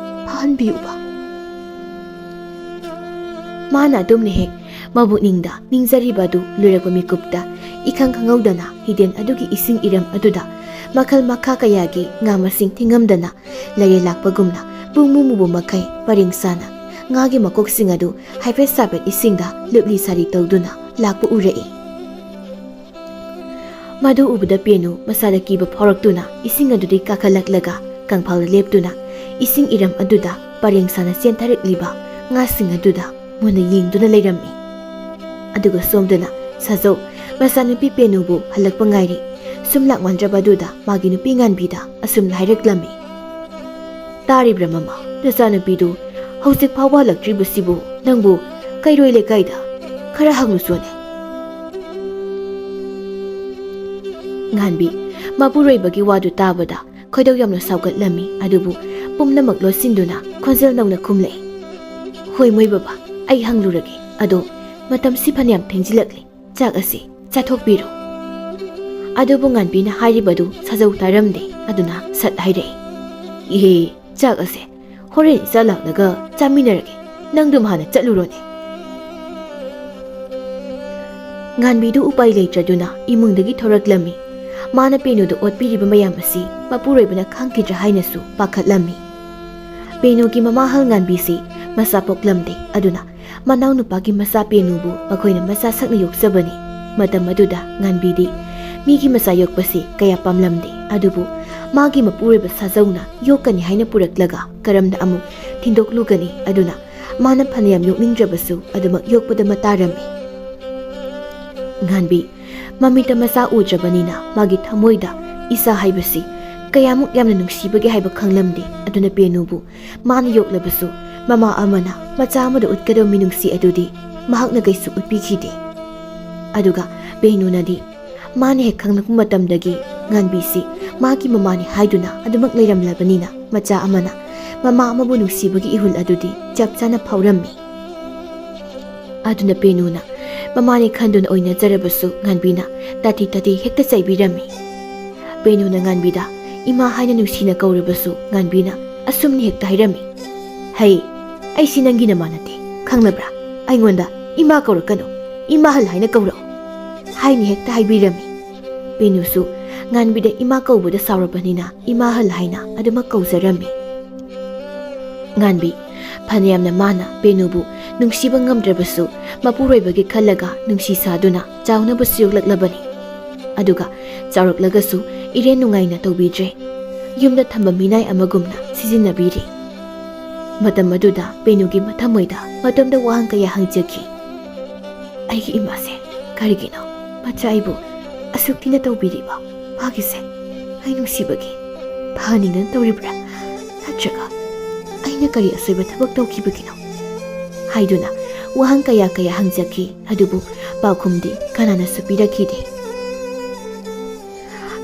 ꯐꯥꯍꯟꯕꯤꯌꯨꯕ"꯫ ꯃꯥꯅ ꯑꯗꯨꯝꯅ ꯍꯦꯛ ꯃꯕꯨꯛꯅꯤꯡꯗ ꯅꯤꯡꯖꯔꯤꯕ ꯑꯗꯨ ꯂꯣꯏꯔꯛꯄ ꯃꯤꯀꯨꯞꯇ ꯏꯈꯪ ꯈꯪꯍꯧꯗꯅ ꯍꯤꯗꯦꯟ ꯑꯗꯨꯒꯤ ꯏꯁꯤꯡ ꯏꯔꯝ ꯑꯗꯨꯗ ꯃꯈꯜ ꯃꯈꯥ ꯀꯌꯥꯒꯤ ꯉꯥ ꯃꯁꯤꯡ ꯊꯤꯉꯝꯗꯅ ꯂꯩꯔꯦ ꯂꯥꯛꯄꯒꯨꯝꯅ ꯄꯨꯡꯃꯨ ꯃꯨꯕ ꯃꯈꯩ ꯄꯔꯦꯡ ꯁꯥꯅ ꯉꯥꯒꯤ ꯃꯀꯣꯛꯁꯤꯡ ꯑꯗꯨ ꯍꯥꯏꯐꯦꯠ ꯁꯥꯐꯦꯠ ꯏꯁꯤꯡꯗ ꯂꯨꯞꯂꯤ ꯁꯥꯔꯤ ꯇꯧꯗꯨꯅ ꯂꯥꯛꯄ ꯎꯔꯛꯏ꯫ ꯃꯗꯨ ꯎꯕꯗ ꯄꯦꯅꯨ ꯃꯁꯥꯗ ꯀꯤꯕ ꯐꯥꯎꯔꯛꯇꯨꯅ ꯏꯁꯤꯡ ꯑꯗꯨꯗꯒꯤ ꯀꯥꯈꯠꯂꯛꯂꯒ ꯀꯪꯐꯥꯜꯗ ꯂꯦꯞꯇꯨꯅ ꯏꯁꯤꯡ ꯏꯔꯝ ꯑꯗꯨꯗ ꯄꯔꯦꯡ ꯁꯥꯅ ꯆꯦꯟꯊꯔꯛꯂꯤꯕ ꯉꯥꯁꯤꯡ ꯑꯗꯨꯗ ꯃꯨꯟꯅ ꯌꯦꯡꯗꯨꯅ ꯂꯩꯔꯝꯃꯤ꯫ ꯑꯗꯨꯒ ꯁꯣꯝꯗꯅ ꯁꯥꯖꯧ ꯃꯆꯥꯅꯨꯄꯤ ꯄꯦꯅꯨꯕꯨ ꯍꯜꯂꯛꯄ ꯉꯥꯏꯔꯤ꯫ ꯁꯨꯝ ꯂꯥꯛꯃꯟꯗ꯭ꯔꯕ ꯑꯗꯨꯗ ꯃꯥꯒꯤ ꯅꯨꯄꯤ ꯉꯥꯟꯕꯤꯗ ꯑꯁꯨꯝꯅ ꯍꯥꯏꯔꯛꯂꯝꯃꯤ: "ꯇꯥꯔꯤꯕ꯭ꯔꯥ ꯃꯃꯥ? ꯅꯆꯥꯅꯨꯄꯤꯗꯨ ꯍꯧꯖꯤꯛ ꯐꯥꯎꯕ ꯍꯜꯂꯛꯇ꯭ꯔꯤꯕꯁꯤꯕꯨ ꯅꯪꯕꯨ ꯀꯩꯔꯣꯏ ꯂꯩꯀꯥꯏꯗ ꯈꯔ ꯍꯪꯂꯨꯆꯣꯅꯦ"꯫ ꯉꯥꯟꯕꯤ ꯃꯄꯨꯔꯣꯏꯕꯒꯤ ꯋꯥꯗꯨ ꯇꯥꯕꯗ ꯈꯣꯏꯗꯧ ꯌꯥꯝꯅ ꯁꯥꯎꯒꯠꯂꯝꯃꯤ, ꯑꯗꯨꯕꯨ ꯄꯨꯝꯅꯃꯛ ꯂꯣꯠꯁꯤꯟꯗꯨꯅ ꯈꯣꯟꯖꯦꯜ ꯅꯧꯅ ꯈꯨꯝꯂꯛꯏ: "ꯍꯣꯏ ꯃꯣꯏ ꯕꯕꯥ, ꯑꯩ ꯍꯪꯂꯨꯔꯒꯦ, ꯑꯗꯣ ꯃꯇꯝꯁꯤ ꯐꯅꯌꯥꯝ ꯊꯦꯡꯖꯤꯜꯂꯛꯂꯦ, ꯆꯥꯛ ꯑꯁꯤ ꯆꯥꯊꯣꯛꯄꯤꯔꯣ"꯫ ꯑꯗꯨꯕꯨ ꯉꯥꯟꯕꯤꯅ ꯍꯥꯏꯔꯤꯕꯗꯨ ꯁꯥꯖꯧ ꯇꯥꯔꯝꯗꯦ꯫ ꯑꯗꯨꯅ ꯁꯠ ꯍꯥꯏꯔꯛꯏ: "ꯏꯍꯦ, ꯆꯥꯛ ꯑꯁꯦ ꯍꯣꯔꯦꯟ ꯏꯆꯥ ꯂꯥꯛꯂꯒ ꯆꯥꯃꯤꯟꯅꯔꯒꯦ, ꯅꯪꯗꯨꯝ ꯍꯥꯟꯅ ꯆꯠꯂꯨꯔꯣꯅꯦ"꯫ ꯉꯥꯟꯕꯤꯗꯨ ꯎꯄꯥꯏ ꯂꯩꯇ꯭ꯔꯗꯨꯅ ꯏꯃꯨꯡꯗꯒꯤ ꯊꯣꯔꯛꯂꯝꯃꯤ꯫ ꯃꯥꯅ ꯄꯦꯅꯨꯗ ꯑꯣꯠꯄꯤꯔꯤꯕ ꯃꯌꯥꯝ ꯑꯁꯤ ꯃꯄꯨꯔꯣꯏꯕꯅ ꯈꯪꯈꯤꯗ꯭ꯔꯥ ꯍꯥꯏꯅꯁꯨ ꯄꯥꯈꯠꯂꯝꯃꯤ꯫ ꯄꯦꯅꯨꯒꯤ ꯃꯃꯥꯍꯜ ꯉꯥꯟꯕꯤꯁꯤ ꯃꯆꯥ ꯄꯣꯛꯂꯝꯗꯦ, ꯑꯗꯨꯅ ꯃꯅꯥꯎꯅꯨꯄꯥꯒꯤ ꯃꯆꯥ ꯄꯦꯅꯨꯕꯨ ꯃꯈꯣꯏꯅ ꯃꯆꯥ ꯁꯛꯅ ꯌꯣꯛꯆꯕꯅꯤ꯫ ꯃꯇꯝ ꯑꯗꯨꯗ ꯉꯥꯟꯕꯤꯗꯤ ꯃꯤꯒꯤ ꯃꯆꯥ ꯌꯣꯛꯄꯁꯤ ꯀꯌꯥ ꯄꯥꯝꯂꯝꯗꯦ꯫ ꯑꯗꯨꯕꯨ ꯃꯥꯒꯤ ꯃꯄꯨꯔꯣꯏꯕ ꯁꯥꯖꯧꯅ ꯌꯣꯛꯀꯅꯤ ꯍꯥꯏꯅ ꯄꯨꯔꯛꯂꯒ ꯀꯔꯝꯅ ꯑꯃꯨꯛ ꯊꯤꯟꯗꯣꯛꯂꯨꯒꯅꯤ? ꯑꯗꯨꯅ ꯃꯥꯅ ꯐꯅꯌꯥꯝ ꯌꯣꯛꯅꯤꯡꯗ꯭ꯔꯕꯁꯨ ꯑꯗꯨꯃꯛ ꯌꯣꯛꯄꯗ ꯃꯇꯥꯔꯝꯃꯤ꯫ ꯉꯥꯟꯕꯤ ꯃꯃꯤꯠꯇ ꯃꯆꯥ ꯎꯗ꯭ꯔꯕꯅꯤꯅ ꯃꯥꯒꯤ ꯊꯃꯣꯏꯗ ꯏꯆꯥ ꯍꯥꯏꯕꯁꯤ ꯀꯌꯥꯃꯨꯛ ꯌꯥꯝꯅ ꯅꯨꯡꯁꯤꯕꯒꯦ ꯍꯥꯏꯕ ꯈꯪꯂꯝꯗꯦ꯫ ꯑꯗꯨꯅ ꯄꯦꯅꯨꯕꯨ ꯃꯥꯅ ꯌꯣꯛꯂꯕꯁꯨ ꯃꯃꯥ ꯑꯃꯅ ꯃꯆꯥ ꯑꯃꯗ ꯎꯠꯀꯗꯕ ꯃꯤꯅꯨꯡꯁꯤ ꯑꯗꯨꯗꯤ ꯃꯍꯥꯛꯅ ꯀꯩꯁꯨ ꯎꯠꯄꯤꯈꯤꯗꯦ꯫ ꯑꯗꯨꯒ ꯄꯦꯅꯨꯅꯗꯤ ꯃꯥꯅ ꯍꯦꯛ ꯈꯪꯂꯛꯄ ꯃꯇꯝꯗꯒꯤ ꯉꯥꯟꯕꯤꯁꯤ ꯃꯥꯒꯤ ꯃꯃꯥꯅꯤ ꯍꯥꯏꯗꯨꯅ ꯑꯗꯨꯃꯛ ꯂꯩꯔꯝꯂꯕꯅꯤꯅ ꯃꯆꯥ ꯑꯃꯅ ꯃꯃꯥ ꯑꯃꯕꯨ ꯅꯨꯡꯁꯤꯕꯒꯤ ꯏꯍꯨꯜ ꯑꯗꯨꯗꯤ ꯆꯞ ꯆꯥꯅ ꯐꯥꯎꯔꯝꯃꯤ꯫ ꯑꯗꯨꯅ ꯄꯦꯅꯨꯅ ꯃꯃꯥꯅꯤ ꯈꯟꯗꯨꯅ ꯑꯣꯏꯅꯖꯔꯕꯁꯨ ꯉꯥꯟꯕꯤꯅ ꯇꯥꯊꯤ ꯇꯥꯊꯤ ꯍꯦꯛꯇ ꯆꯩꯕꯤꯔꯝꯃꯤ꯫ ꯄꯦꯅꯨꯅ ꯉꯥꯟꯕꯤꯗ ꯏꯃꯥ ꯍꯥꯏꯅ ꯅꯨꯡꯁꯤꯅ ꯀꯧꯔꯕꯁꯨ ꯉꯥꯟꯕꯤꯅ ꯑꯁꯨꯝꯅ ꯍꯦꯛꯇ ꯍꯥꯏꯔꯝꯃꯤ, "ꯍꯩ, ꯑꯩꯁꯤ ꯅꯪꯒꯤ ꯅꯃꯥ ꯅꯠꯇꯦ, ꯈꯪꯂꯕ꯭ꯔꯥ? ꯑꯩꯉꯣꯟꯗ ꯏꯃꯥ ꯀꯧꯔꯛꯀꯅꯨ, ꯏꯃꯥꯍꯜ ꯍꯥꯏꯅ ꯀꯧꯔꯛꯎ" ꯍꯥꯏꯅ ꯍꯦꯛꯇ ꯍꯥꯏꯕꯤꯔꯝꯃꯤ꯫ ꯄꯦꯅꯨꯁꯨ ꯉꯥꯟꯕꯤꯗ ꯏꯃꯥ ꯀꯧꯕꯗ ꯁꯥꯎꯔꯕꯅꯤꯅ ꯏꯃꯥꯍꯜ ꯍꯥꯏꯅ ꯑꯗꯨꯃꯛ ꯀꯧꯖꯔꯝꯃꯤ꯫ ꯉꯥꯟꯕꯤ ꯐꯅꯌꯥꯝꯅ ꯃꯥꯅ ꯄꯦꯅꯨꯕꯨ ꯅꯨꯡꯁꯤꯕ ꯉꯝꯗ꯭ꯔꯕꯁꯨ ꯃꯄꯨꯔꯣꯏꯕꯒꯤ ꯈꯜꯂꯒ ꯅꯨꯡꯁꯤ ꯁꯥꯗꯨꯅ ꯆꯥꯎꯅꯕꯁꯨ ꯌꯣꯛꯂꯛꯂꯕꯅꯤ꯫ ꯑꯗꯨꯒ ꯆꯥꯎꯔꯛꯂꯒꯁꯨ ꯏꯔꯦꯟ ꯅꯨꯡꯉꯥꯏꯅ ꯇꯧꯕꯤꯗ꯭ꯔꯦ꯫ ꯌꯨꯝꯗ ꯊꯝꯕ ꯃꯤꯅꯥꯏ ꯑꯃꯒꯨꯝꯅ ꯁꯤꯖꯤꯟꯅꯕꯤꯔꯤ꯫ ꯃꯇꯝ ꯑꯗꯨꯗ ꯄꯦꯅꯨꯒꯤ ꯃꯊꯃꯣꯏꯗ ꯃꯇꯣꯝꯇ ꯋꯥꯍꯪ ꯀꯌꯥ ꯍꯪꯖꯈꯤ꯫ "ꯑꯩꯒꯤ ꯏꯃꯥꯁꯦ ꯀꯔꯤꯒꯤꯅꯣ ꯃꯆꯥ ꯑꯩꯕꯨ ꯑꯁꯨꯛ ꯊꯤꯅ ꯇꯧꯕꯤꯔꯤꯕ? ꯃꯥꯒꯤꯁꯦ ꯑꯩ ꯅꯨꯡꯁꯤꯕꯒꯤ ꯐꯍꯟꯅꯤꯡꯗꯅ ꯇꯧꯔꯤꯕ꯭ꯔꯥ? ꯅꯠꯇ꯭ꯔꯒ ꯑꯩꯅ ꯀꯔꯤ ꯑꯁꯣꯏꯕ ꯊꯕꯛ ꯇꯧꯈꯤꯕꯒꯤꯅꯣ?" ꯍꯥꯏꯗꯨꯅ ꯋꯥꯍꯪ ꯀꯌꯥ ꯀꯌꯥ ꯍꯪꯖꯈꯤ꯫ ꯑꯗꯨꯕꯨ ꯄꯥꯎꯈꯨꯝꯗꯤ ꯀꯅꯥꯅꯁꯨ ꯄꯤꯔꯛꯈꯤꯗꯦ꯫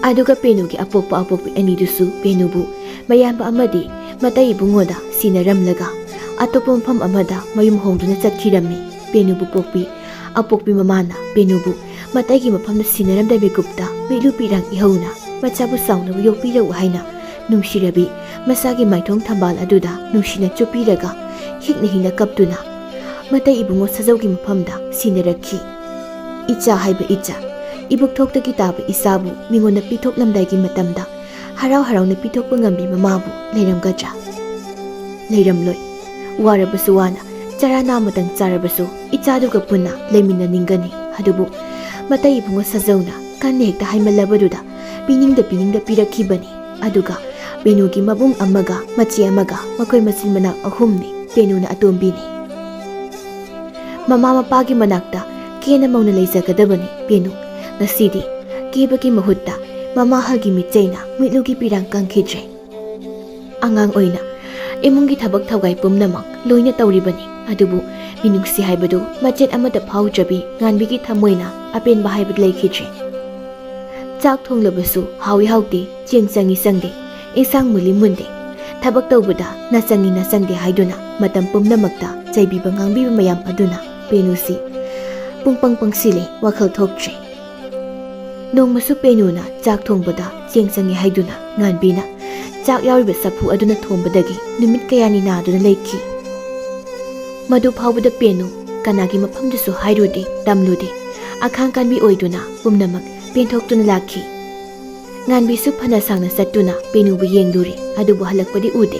ꯑꯗꯨꯒ ꯄꯦꯅꯨꯒꯤ ꯑꯄꯣꯛꯄ ꯑꯄꯣꯛꯄꯤ ꯑꯅꯤꯗꯨꯁꯨ ꯄꯦꯅꯨꯕꯨ ꯃꯌꯥꯝꯕ ꯑꯃꯗꯤ ꯃꯇꯩ ꯏꯕꯨꯡꯉꯣꯗ ꯁꯤꯟꯅꯔꯝꯂꯒ ꯑꯇꯣꯞꯄ ꯃꯐꯝ ꯑꯃꯗ ꯃꯌꯨꯝ ꯍꯣꯡꯗꯨꯅ ꯆꯠꯈꯤꯔꯝꯃꯤ꯫ ꯄꯦꯅꯨꯕꯨ ꯄꯣꯛꯄꯤ ꯑꯄꯣꯛꯄꯤ ꯃꯃꯥꯅ ꯄꯦꯅꯨꯕꯨ ꯃꯇꯩꯒꯤ ꯃꯐꯝꯗ ꯁꯤꯟꯅꯔꯝꯗꯕ ꯃꯤꯀꯨꯞꯇ ꯃꯤꯠꯂꯨ ꯄꯤꯔꯥꯡ ꯏꯍꯧꯅ ꯃꯆꯥꯕꯨ ꯆꯥꯎꯅꯕ ꯌꯣꯛꯄꯤꯔꯛꯎ ꯍꯥꯏꯅ ꯅꯨꯡꯁꯤꯔꯕꯤ ꯃꯆꯥꯒꯤ ꯃꯥꯏꯊꯣꯡ ꯊꯝꯕꯥꯜ ꯑꯗꯨꯗ ꯅꯨꯡꯁꯤꯅ ꯆꯨꯞꯄꯤꯔꯒ ꯍꯤꯛꯅ ꯍꯤꯡꯅ ꯀꯞꯇꯨꯅ ꯃꯇꯩ ꯏꯕꯨꯡꯉꯣ ꯁꯥꯖꯧꯒꯤ ꯃꯐꯝꯗ ꯁꯤꯟꯅꯔꯛꯈꯤ꯫ ꯏꯆꯥ ꯍꯥꯏꯕ ꯏꯆꯥ, ꯏꯕꯨꯛꯊꯣꯛꯇꯒꯤ ꯇꯥꯕ ꯏꯆꯥꯕꯨ ꯃꯤꯉꯣꯟꯗ ꯄꯤꯊꯣꯛꯂꯝꯗꯥꯏꯒꯤ ꯃꯇꯝꯗ ꯍꯔꯥꯎ ꯍꯔꯥꯎꯅ ꯄꯤꯊꯣꯛꯄ ꯉꯝꯕꯤ ꯃꯃꯥꯕꯨ ꯂꯩꯔꯝꯒꯗ꯭ꯔꯥ? ꯂꯩꯔꯝꯂꯣꯏ꯫ ꯋꯥꯔꯕꯁꯨ ꯋꯥꯅ ꯆꯔꯥ ꯅꯥꯝꯃꯇꯪ ꯆꯥꯔꯕꯁꯨ ꯏꯆꯥꯗꯨꯒ ꯄꯨꯟꯅ ꯂꯩꯃꯤꯟꯅꯅꯤꯡꯒꯅꯤ꯫ ꯑꯗꯨꯕꯨ ꯃꯇꯩ ꯏꯕꯨꯡꯉꯣ ꯁꯖꯧꯅ ꯀꯟꯅ ꯍꯦꯛꯇ ꯍꯥꯏꯃꯜꯂꯕꯗꯨꯗ ꯄꯤꯅꯤꯡꯗ ꯄꯤꯅꯤꯡꯗ ꯄꯤꯔꯛꯈꯤꯕꯅꯤ꯫ ꯑꯗꯨꯒ ꯄꯦꯅꯨꯒꯤ ꯃꯕꯨꯡ ꯑꯃꯒ ꯃꯆꯦ ꯑꯃꯒ ꯃꯈꯣꯏ ꯃꯆꯤꯟ ꯃꯅꯥꯎ ꯑꯍꯨꯝꯅꯤ꯫ ꯄꯦꯅꯨꯅ ꯑꯇꯣꯝꯕꯤꯅꯤ꯫ ꯃꯃꯥ ꯃꯄꯥꯒꯤ ꯃꯅꯥꯛꯇ ꯀꯦꯅ ꯃꯧꯅ ꯂꯩꯖꯒꯗꯕꯅꯤ ꯄꯦꯅꯨ꯫ ꯉꯁꯤꯗꯤ ꯀꯦꯕꯒꯤ ꯃꯍꯨꯠꯇ ꯃꯃꯥꯍꯜꯒꯤ ꯃꯤꯠꯆꯩꯅ ꯃꯤꯠꯂꯨꯒꯤ ꯄꯤꯔꯥꯡ ꯀꯪꯈꯤꯗ꯭ꯔꯦ꯫ ꯑꯉꯥꯡ ꯑꯣꯏꯅ ꯏꯃꯨꯡꯒꯤ ꯊꯕꯛ ꯊꯧꯒꯥꯏ ꯄꯨꯝꯅꯃꯛ ꯂꯣꯏꯅ ꯇꯧꯔꯤꯕꯅꯤ꯫ ꯑꯗꯨꯕꯨ ꯃꯤꯅꯨꯡꯁꯤ ꯍꯥꯏꯕꯗꯨ ꯃꯆꯦꯠ ꯑꯃꯠꯇ ꯐꯥꯎꯗ꯭ꯔꯕꯤ ꯉꯥꯟꯕꯤꯒꯤ ꯊꯃꯣꯏꯅ ꯑꯄꯦꯟꯕ ꯍꯥꯏꯕꯗꯨ ꯂꯩꯈꯤꯗ꯭ꯔꯦ꯫ ꯆꯥꯛ ꯊꯣꯡꯂꯕꯁꯨ ꯍꯥꯎꯏ ꯍꯥꯎꯇꯦ, ꯆꯦꯡ ꯆꯪꯏ ꯆꯪꯗꯦ, ꯏꯟꯁꯥꯡ ꯃꯨꯜꯂꯤ ꯃꯨꯟꯗꯦ, ꯊꯕꯛ ꯇꯧꯕꯗ ꯅ ꯆꯪꯏ ꯅ ꯆꯪꯗꯦ ꯍꯥꯏꯗꯨꯅ ꯃꯇꯝ ꯄꯨꯝꯅꯃꯛꯇ ꯆꯩꯕꯤꯕ ꯉꯥꯡꯕꯤꯕ ꯃꯌꯥꯝ ꯑꯗꯨꯅ ꯄꯦꯅꯨꯁꯤ ꯄꯨꯡ ꯄꯪ ꯄꯪꯁꯤꯜꯂꯦ, ꯋꯥꯈꯜ ꯊꯣꯛꯇ꯭ꯔꯦ꯫ ꯅꯣꯡꯃꯁꯨ ꯄꯦꯅꯨꯅ ꯆꯥꯛ ꯊꯣꯡꯕꯗ ꯆꯦꯡ ꯆꯪꯏ ꯍꯥꯏꯗꯨꯅ ꯉꯥꯟꯕꯤꯅ ꯆꯥꯛ ꯌꯥꯎꯔꯤꯕ ꯆꯐꯨ ꯑꯗꯨꯅ ꯊꯣꯡꯕꯗꯒꯤ ꯅꯨꯃꯤꯠ ꯀꯌꯥꯅꯤ ꯅꯥꯗꯨꯅ ꯂꯩꯈꯤ꯫ ꯃꯗꯨ ꯐꯥꯎꯕꯗ ꯄꯦꯅꯨ ꯀꯅꯥꯒꯤ ꯃꯐꯝꯗꯁꯨ ꯍꯥꯏꯔꯨꯗꯦ, ꯇꯝꯂꯨꯗꯦ꯫ ꯑꯈꯥꯡ ꯀꯟꯕꯤ ꯑꯣꯏꯗꯨꯅ ꯄꯨꯝꯅꯃꯛ ꯄꯦꯟꯊꯣꯛꯇꯨꯅ ꯂꯥꯛꯈꯤ꯫ ꯉꯥꯟꯕꯤꯁꯨ ꯐꯅ ꯁꯥꯡꯅ ꯆꯠꯇꯨꯅ ꯄꯦꯅꯨꯕꯨ ꯌꯦꯡꯂꯨꯔꯦ, ꯑꯗꯨꯕꯨ ꯍꯜꯂꯛꯄꯗꯤ ꯎꯗꯦ꯫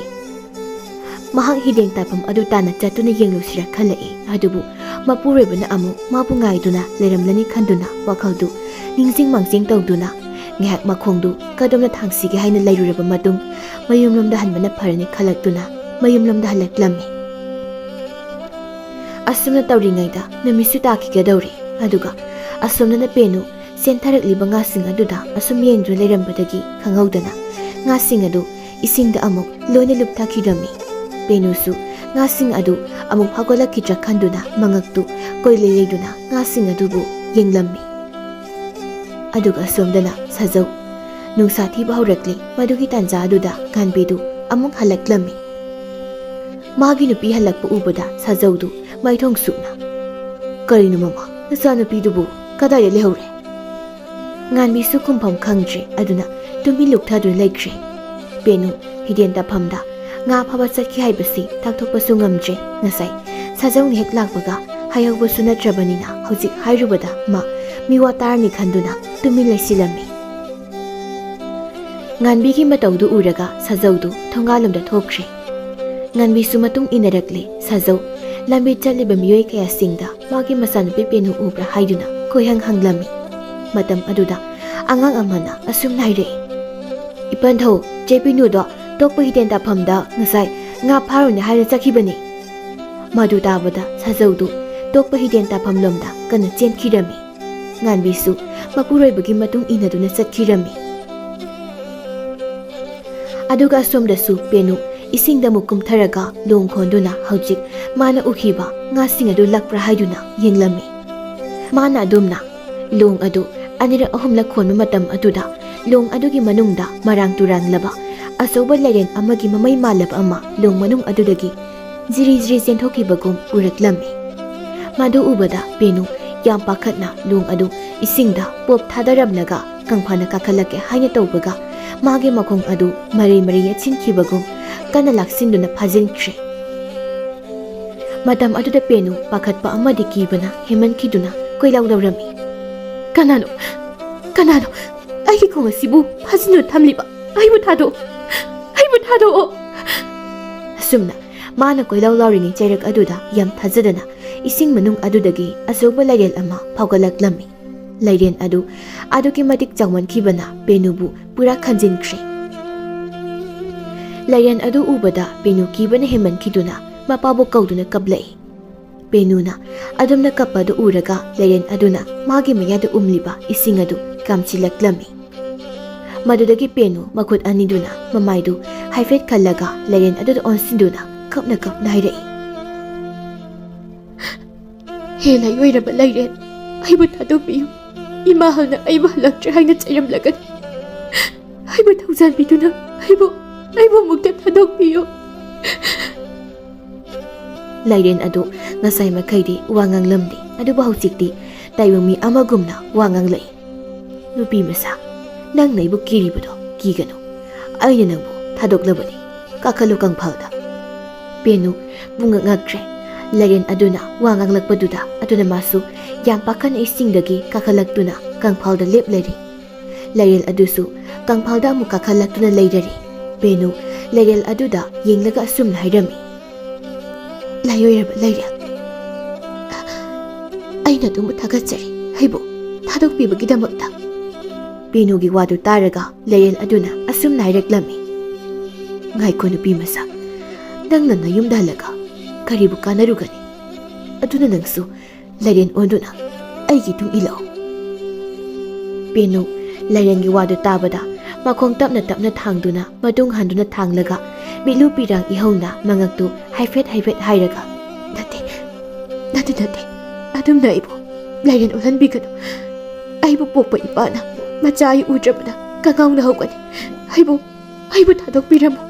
ꯃꯍꯥꯛ ꯍꯤꯗꯦꯡ ꯇꯥꯐꯝ ꯑꯗꯨ ꯇꯥꯟꯅ ꯆꯠꯇꯨꯅ ꯌꯦꯡꯂꯨꯁꯤꯔ ꯈꯜꯂꯛꯏ꯫ ꯑꯗꯨꯕꯨ ꯃꯄꯨꯔꯣꯏꯕꯅ ꯑꯃꯨꯛ ꯃꯥꯕꯨ ꯉꯥꯏꯗꯨꯅ ꯂꯩꯔꯝꯂꯅꯤ ꯈꯟꯗꯨꯅ ꯋꯥꯈꯜꯗꯨ ꯅꯤꯡꯁꯤꯡ ꯃꯥꯡꯖꯤꯡ ꯇꯧꯗꯨꯅ ꯉꯥꯏꯍꯥꯛ ꯃꯈꯣꯡꯗꯨ ꯀꯗꯣꯝꯅ ꯊꯥꯡꯁꯤꯒꯦ ꯍꯥꯏꯅ ꯂꯩꯔꯨꯔꯕ ꯃꯇꯨꯡ ꯃꯌꯨꯝꯂꯣꯝꯗ ꯍꯟꯕꯅ ꯐꯔꯅꯤ ꯈꯜꯂꯛꯇꯨꯅ ꯃꯌꯨꯝꯂꯣꯝꯗ ꯍꯜꯂꯛꯂꯝꯃꯤ꯫ ꯑꯁꯨꯝꯅ ꯇꯧꯔꯤꯉꯩꯗ ꯅꯨꯃꯤꯠꯁꯨ ꯇꯥꯈꯤꯒꯗꯧꯔꯦ꯫ ꯑꯗꯨꯒ ꯑꯁꯣꯝꯗꯅ ꯄꯦꯅꯨ ꯆꯦꯟꯊꯔꯛꯂꯤꯕ ꯉꯥꯁꯤꯡ ꯑꯗꯨꯗ ꯑꯁꯨꯝ ꯌꯦꯡꯗꯨꯅ ꯂꯩꯔꯝꯕꯗꯒꯤ ꯈꯪꯍꯧꯗꯅ ꯉꯥꯁꯤꯡ ꯑꯗꯨ ꯏꯁꯤꯡꯗ ꯑꯃꯨꯛ ꯂꯣꯏꯅ ꯂꯨꯞꯊꯈꯤꯔꯝꯃꯤ꯫ ꯄꯦꯅꯨꯁꯨ ꯉꯥꯁꯤꯡ ꯑꯗꯨ ꯑꯃꯨꯛ ꯐꯥꯎꯒꯠꯂꯛꯈꯤꯗ꯭ꯔꯥ ꯈꯟꯗꯨꯅ ꯃꯉꯛꯇꯨ ꯀꯣꯏꯂꯩ ꯂꯩꯗꯨꯅ ꯉꯥꯁꯤꯡ ꯑꯗꯨꯕꯨ ꯌꯦꯡꯂꯝꯃꯤ꯫ ꯑꯗꯨꯒ ꯑꯁꯣꯝꯗꯅ ꯁꯥꯖꯧ꯫ ꯅꯨꯡꯁꯥ ꯊꯤꯕ ꯍꯧꯔꯛꯂꯤ꯫ ꯃꯗꯨꯒꯤ ꯇꯥꯟꯖꯥ ꯑꯗꯨꯗ ꯉꯥꯟꯕꯤꯗꯨ ꯑꯃꯨꯛ ꯍꯜꯂꯛꯂꯝꯃꯤ꯫ ꯃꯥꯒꯤ ꯅꯨꯄꯤ ꯍꯜꯂꯛꯄ ꯎꯕꯗ ꯁꯥꯖꯧꯗꯨ ꯃꯥꯏꯊꯣꯡ ꯁꯨꯛꯅ, "ꯀꯔꯤꯅꯣ ꯃꯃꯥ, ꯅꯆꯥꯅꯨꯄꯤꯗꯨꯕꯨ ꯀꯗꯥꯏꯗ ꯂꯩꯍꯧꯔꯦ?" ꯉꯥꯟꯕꯤꯁꯨ ꯈꯨꯝꯐꯝ ꯈꯪꯗ꯭ꯔꯦ꯫ ꯑꯗꯨꯅ ꯇꯨꯃꯤꯟ ꯂꯨꯞꯊꯗꯨꯅ ꯂꯩꯈ꯭ꯔꯦ꯫ ꯄꯦꯅꯨ ꯍꯤꯗꯦꯟ ꯇꯥꯐꯝꯗ ꯉꯥ ꯐꯥꯕ ꯆꯠꯈꯤ ꯍꯥꯏꯕꯁꯤ ꯇꯥꯛꯊꯣꯛꯄꯁꯨ ꯉꯝꯗ꯭ꯔꯦ꯫ ꯉꯁꯥꯏ ꯁꯥꯖꯧꯅ ꯍꯦꯛ ꯂꯥꯛꯄꯒ ꯍꯥꯏꯍꯧꯕꯁꯨ ꯅꯠꯇ꯭ꯔꯕꯅꯤꯅ ꯍꯧꯖꯤꯛ ꯍꯥꯏꯔꯨꯕꯗ ꯃꯥ ꯃꯤꯋꯥ ꯇꯥꯔꯅꯤ ꯈꯟꯗꯨꯅ ꯇꯨꯃꯤꯟ ꯂꯩꯁꯤꯜꯂꯝꯃꯤ꯫ ꯉꯥꯟꯕꯤꯒꯤ ꯃꯇꯧꯗꯨ ꯎꯔꯒ ꯁꯥꯖꯧꯗꯨ ꯊꯣꯡꯒꯥꯜꯂꯣꯝꯗ ꯊꯣꯛꯈ꯭ꯔꯦ꯫ ꯉꯥꯟꯕꯤꯁꯨ ꯃꯇꯨꯡ ꯏꯟꯅꯔꯛꯂꯦ꯫ ꯁꯥꯖꯧ ꯂꯝꯕꯤ ꯆꯠꯂꯤꯕ ꯃꯤꯑꯣꯏ ꯀꯌꯥꯁꯤꯡꯗ ꯃꯥꯒꯤ ꯃꯆꯥꯅꯨꯄꯤ ꯄꯦꯅꯨ ꯎꯕ꯭ꯔꯥ ꯍꯥꯏꯗꯨꯅ ꯀꯣꯏꯍꯪ ꯍꯪꯂꯝꯃꯤ꯫ ꯃꯇꯝ ꯑꯗꯨꯗ ꯑꯉꯥꯡ ꯑꯃꯅ ꯑꯁꯨꯝꯅ ꯍꯥꯏꯔꯛꯏ, "ꯏꯄꯟꯊꯧ, ꯆꯦ ꯄꯦꯅꯨꯗꯣ ꯇꯣꯛꯄ ꯍꯤꯗꯦꯟ ꯇꯥꯐꯝꯗ ꯉꯁꯥꯏ ꯉꯥ ꯐꯥꯔꯨꯅꯤ ꯍꯥꯏꯅ ꯆꯠꯈꯤꯕꯅꯤ"꯫ ꯃꯗꯨ ꯇꯥꯕꯗ ꯁꯥꯖꯧꯗꯨ ꯇꯣꯛꯄ ꯍꯤꯗꯦꯟ ꯇꯥꯐꯝ ꯂꯣꯝꯗ ꯀꯟꯅ ꯆꯦꯟꯈꯤꯔꯝꯃꯤ꯫ ꯉꯥꯟꯕꯤꯁꯨ ꯃꯄꯨꯔꯣꯏꯕꯒꯤ ꯃꯇꯨꯡ ꯏꯟꯅꯗꯨꯅ ꯆꯠꯈꯤꯔꯝꯃꯤ꯫ ꯑꯗꯨꯒ ꯑꯁꯣꯝꯗꯁꯨ ꯄꯦꯅꯨ ꯏꯁꯤꯡꯗ ꯑꯃꯨꯛ ꯀꯨꯝꯊꯔꯒ ꯂꯣꯡ ꯈꯣꯟꯗꯨꯅ ꯍꯧꯖꯤꯛ ꯃꯥꯅ ꯎꯈꯤꯕ ꯉꯥꯁꯤꯡ ꯑꯗꯨ ꯂꯛꯄ꯭ꯔꯥ ꯍꯥꯏꯗꯨꯅ ꯌꯦꯡꯂꯝꯃꯤ꯫ ꯃꯥꯅ ꯑꯗꯨꯝꯅ ꯂꯣꯡ ꯑꯗꯨ ꯑꯅꯤꯔꯛ ꯑꯍꯨꯝꯂꯛ ꯈꯣꯟꯕ ꯃꯇꯝ ꯑꯗꯨꯗ ꯂꯣꯡ ꯑꯗꯨꯒꯤ ꯃꯅꯨꯡꯗ ꯃꯔꯥꯡ ꯇꯨꯔꯥꯡꯂꯕ ꯑꯆꯧꯕ ꯂꯥꯏꯔꯦꯟ ꯑꯃꯒꯤ ꯃꯃꯩ ꯃꯥꯜꯂꯕ ꯑꯃ ꯂꯣꯡ ꯃꯅꯨꯡ ꯑꯗꯨꯗꯒꯤ ꯖꯤꯔꯤ ꯖꯤꯔꯤ ꯆꯦꯟꯊꯣꯛꯈꯤꯕꯒꯨꯝ ꯎꯔꯛꯂꯝꯃꯤ꯫ ꯃꯗꯨ ꯎꯕꯗ ꯄꯦꯅꯨ ꯌꯥꯝ ꯄꯥꯈꯠꯅ ꯂꯣꯡ ꯑꯗꯨ ꯏꯁꯤꯡꯗ ꯄꯣꯞ ꯊꯥꯗꯔꯝꯂꯒ ꯀꯪꯐꯥꯅ ꯀꯥꯈꯠꯂꯛꯀꯦ ꯍꯥꯏꯅ ꯇꯧꯕꯒ ꯃꯥꯒꯤ ꯃꯈꯣꯡ ꯑꯗꯨ ꯃꯔꯩ ꯃꯔꯩ ꯌꯦꯠꯁꯤꯟꯈꯤꯕꯒꯨꯝ ꯀꯟꯅ ꯂꯥꯛꯁꯤꯟꯗꯨꯅ ꯐꯥꯖꯤꯟꯈ꯭ꯔꯦ꯫ ꯃꯇꯝ ꯑꯗꯨꯗ ꯄꯦꯅꯨ ꯄꯥꯈꯠꯄ ꯑꯃꯗꯤ ꯀꯤꯕꯅ ꯍꯦꯟꯃꯟꯈꯤꯗꯨꯅ ꯀꯣꯏꯂꯥꯎ ꯂꯥꯎꯔꯝꯃꯤ꯫ "ꯀꯅꯥꯅꯣ? ꯀꯅꯥꯅꯣ ꯑꯩꯒꯤ ꯈꯣꯡ ꯑꯁꯤꯕꯨ ꯐꯥꯖꯤꯟꯗꯨꯅ ꯊꯝꯂꯤꯕ? ꯑꯩꯕꯨ ꯊꯥꯗꯣꯛ, ꯑꯩꯕꯨ ꯊꯥꯗꯣꯛꯑꯣ!" ꯑꯁꯨꯝꯅ ꯃꯥꯅ ꯀꯣꯏꯂꯥꯎ ꯂꯥꯎꯔꯤꯉꯩ ꯆꯩꯔꯛ ꯑꯗꯨꯗ ꯌꯥꯝ ꯊꯥꯖꯗꯅ ꯏꯁꯤꯡ ꯃꯅꯨꯡ ꯑꯗꯨꯗꯒꯤ ꯑꯆꯧꯕ ꯂꯥꯏꯔꯦꯟ ꯑꯃ ꯐꯥꯎꯒꯠꯂꯛꯂꯝꯃꯤ꯫ ꯂꯥꯏꯔꯦꯟ ꯑꯗꯨ ꯑꯗꯨꯛꯀꯤ ꯃꯇꯤꯛ ꯆꯥꯎꯃꯟꯈꯤꯕꯅ ꯄꯦꯅꯨꯕꯨ ꯄꯨꯔꯥ ꯈꯟꯖꯤꯟꯈ꯭ꯔꯦ꯫ ꯂꯥꯏꯔꯦꯟ ꯑꯗꯨ ꯎꯕꯗ ꯄꯦꯅꯨ ꯀꯤꯕꯅ ꯍꯦꯟꯃꯟꯈꯤꯗꯨꯅ ꯃꯄꯥꯕꯨ ꯀꯧꯗꯨꯅ ꯀꯞꯂꯛꯏ꯫ ꯄꯦꯅꯨꯅ ꯑꯗꯨꯝꯅ ꯀꯞꯄ ꯑꯗꯨ ꯎꯔꯒ ꯂꯥꯏꯔꯦꯟ ꯑꯗꯨꯅ ꯃꯥꯒꯤ ꯃꯌꯥꯗ ꯎꯝꯂꯤꯕ ꯏꯁꯤꯡ ꯑꯗꯨ ꯀꯥꯝꯁꯤꯜꯂꯛꯂꯝꯃꯤ꯫ ꯃꯗꯨꯗꯒꯤ ꯄꯦꯅꯨ ꯃꯈꯨꯠ ꯑꯅꯤꯗꯨꯅ ꯃꯃꯥꯏꯗꯨ ꯍꯥꯏꯐꯦꯠ ꯈꯜꯂꯒ ꯂꯥꯏꯔꯦꯟ ꯑꯗꯨꯗ ꯑꯣꯟꯁꯤꯟꯗꯨꯅ ꯀꯞꯅ ꯀꯞꯅ ꯍꯥꯏꯔꯛꯏ꯫ "ꯍꯦ ꯂꯥꯏꯑꯣꯏꯔꯕ ꯂꯥꯏꯔꯦꯟ, ꯑꯩꯕꯨ ꯊꯥꯗꯣꯛꯄꯤꯌꯨ꯫ ꯏꯃꯥ ꯍꯜꯅ ꯑꯩꯕꯨ ꯍꯜꯂꯛꯇ꯭ꯔꯦ ꯍꯥꯏꯅ ꯆꯩꯔꯝꯂꯒꯅꯤ꯫ ꯑꯩꯕꯨ ꯊꯧꯖꯥꯟꯕꯤꯗꯨꯅ ꯑꯩꯕꯨ, ꯑꯩꯕꯨ ꯑꯃꯨꯛꯇ ꯊꯥꯗꯣꯛꯄꯤꯌꯨ!" ꯂꯥꯏꯔꯦꯟ ꯑꯗꯨ ꯉꯁꯥꯏ ꯃꯈꯩꯗꯤ ꯋꯥ ꯉꯥꯡꯂꯝꯗꯦ, ꯑꯗꯨꯕꯨ ꯍꯧꯖꯤꯛꯇꯤ ꯇꯥꯏꯕꯪ ꯃꯤ ꯑꯃꯒꯨꯝꯅ ꯋꯥ ꯉꯥꯡꯂꯛꯏ꯫ "ꯅꯨꯄꯤ ꯃꯆꯥ, ꯅꯪꯅ ꯑꯩꯕꯨ ꯀꯤꯔꯤꯕꯗꯣ ꯀꯤꯒꯅꯨ꯫ ꯑꯩꯅ ꯅꯪꯕꯨ ꯊꯥꯗꯣꯛꯂꯕꯅꯤ꯫ ꯀꯥꯈꯠꯂꯨ ꯀꯪꯐꯥꯜꯗ꯫" ꯄꯦꯅꯨ ꯄꯨꯡꯉꯛ ꯉꯛꯈ꯭ꯔꯦ꯫ ꯂꯥꯏꯔꯦꯟ ꯑꯗꯨꯅ ꯋꯥ ꯉꯥꯡꯂꯛꯄꯗꯨꯗ꯫ ꯑꯗꯨꯅ ꯃꯥꯁꯨ ꯌꯥꯝ ꯄꯥꯈꯠꯅ ꯏꯁꯤꯡꯗꯒꯤ ꯀꯥꯈꯠꯂꯛꯇꯨꯅ ꯀꯪꯐꯥꯜꯗ ꯂꯦꯞꯂꯔꯦ꯫ ꯂꯥꯏꯔꯦꯟ ꯑꯗꯨꯁꯨ ꯀꯪꯐꯥꯜꯗ ꯑꯃꯨꯛ ꯀꯥꯈꯠꯂꯛꯇꯨꯅ ꯂꯩꯔꯔꯦ꯫ ꯄꯦꯅꯨ ꯂꯥꯏꯔꯦꯟ ꯑꯗꯨꯗ ꯌꯦꯡꯂꯒ ꯑꯁꯨꯝꯅ ꯍꯥꯏꯔꯝꯃꯤ꯫ ꯂꯥꯏꯑꯣꯏꯔꯕ ꯂꯩꯔꯦꯜ, ꯑꯩꯅ ꯑꯗꯣꯝꯕꯨ ꯊꯥꯒꯠꯆꯔꯤ, ꯑꯩꯕꯨ ꯊꯥꯗꯣꯛꯄꯤꯕꯒꯤꯗꯃꯛꯇ꯫ ꯄꯦꯅꯨꯒꯤ ꯋꯥꯗꯨ ꯇꯥꯔꯒ ꯂꯩꯔꯦꯜ ꯑꯗꯨꯅ ꯑꯁꯨꯝꯅ ꯍꯥꯏꯔꯛꯂꯝꯃꯤ, "ꯉꯥꯏꯈꯣ ꯅꯨꯄꯤ ꯃꯆꯥ, ꯅꯪꯅ ꯅꯌꯨꯝꯗ ꯍꯜꯂꯒ ꯀꯔꯤꯕꯨ ꯀꯥꯟꯅꯔꯨꯒꯅꯤ? ꯑꯗꯨꯅ ꯅꯪꯁꯨ ꯂꯩꯔꯦꯟ ꯑꯣꯟꯗꯨꯅ ꯑꯩꯒꯤ ꯏꯇꯨꯡ ꯏꯜꯂꯛꯎ꯫" ꯄꯦꯅꯨ ꯂꯩꯔꯦꯟꯒꯤ ꯋꯥꯗꯨ ꯇꯥꯕꯗ ꯃꯈꯣꯡ ꯇꯞꯅ ꯇꯞꯅ ꯊꯥꯡꯗꯨꯅ ꯃꯇꯨꯡ ꯍꯟꯗꯨꯅ ꯊꯥꯡꯂꯒ ꯃꯤꯠꯂꯨ ꯄꯤꯔꯥꯡ ꯏꯍꯧꯅ ꯃꯉꯛꯇꯨ ꯍꯥꯏꯐꯦꯠ ꯍꯥꯏꯐꯦꯠ ꯍꯥꯏꯔꯒ, "ꯅꯠꯇꯦ, ꯅꯠꯇꯦ, ꯅꯠꯇꯦ, ꯑꯗꯨꯝꯅ ꯑꯩꯕꯨ ꯂꯩꯔꯦꯟ ꯑꯣꯜꯍꯟꯕꯤꯒꯅꯨ꯫ ꯑꯩꯕꯨ ꯄꯣꯛꯄ ꯏꯄꯥꯅ ꯃꯆꯥ ꯑꯩ ꯎꯗ꯭ꯔꯕꯗ ꯀꯉꯥꯎꯅ ꯍꯧꯒꯅꯤ꯫ ꯑꯩꯕꯨ, ꯑꯩꯕꯨ ꯊꯥꯗꯣꯛꯄꯤꯔꯝꯃꯨ꯫"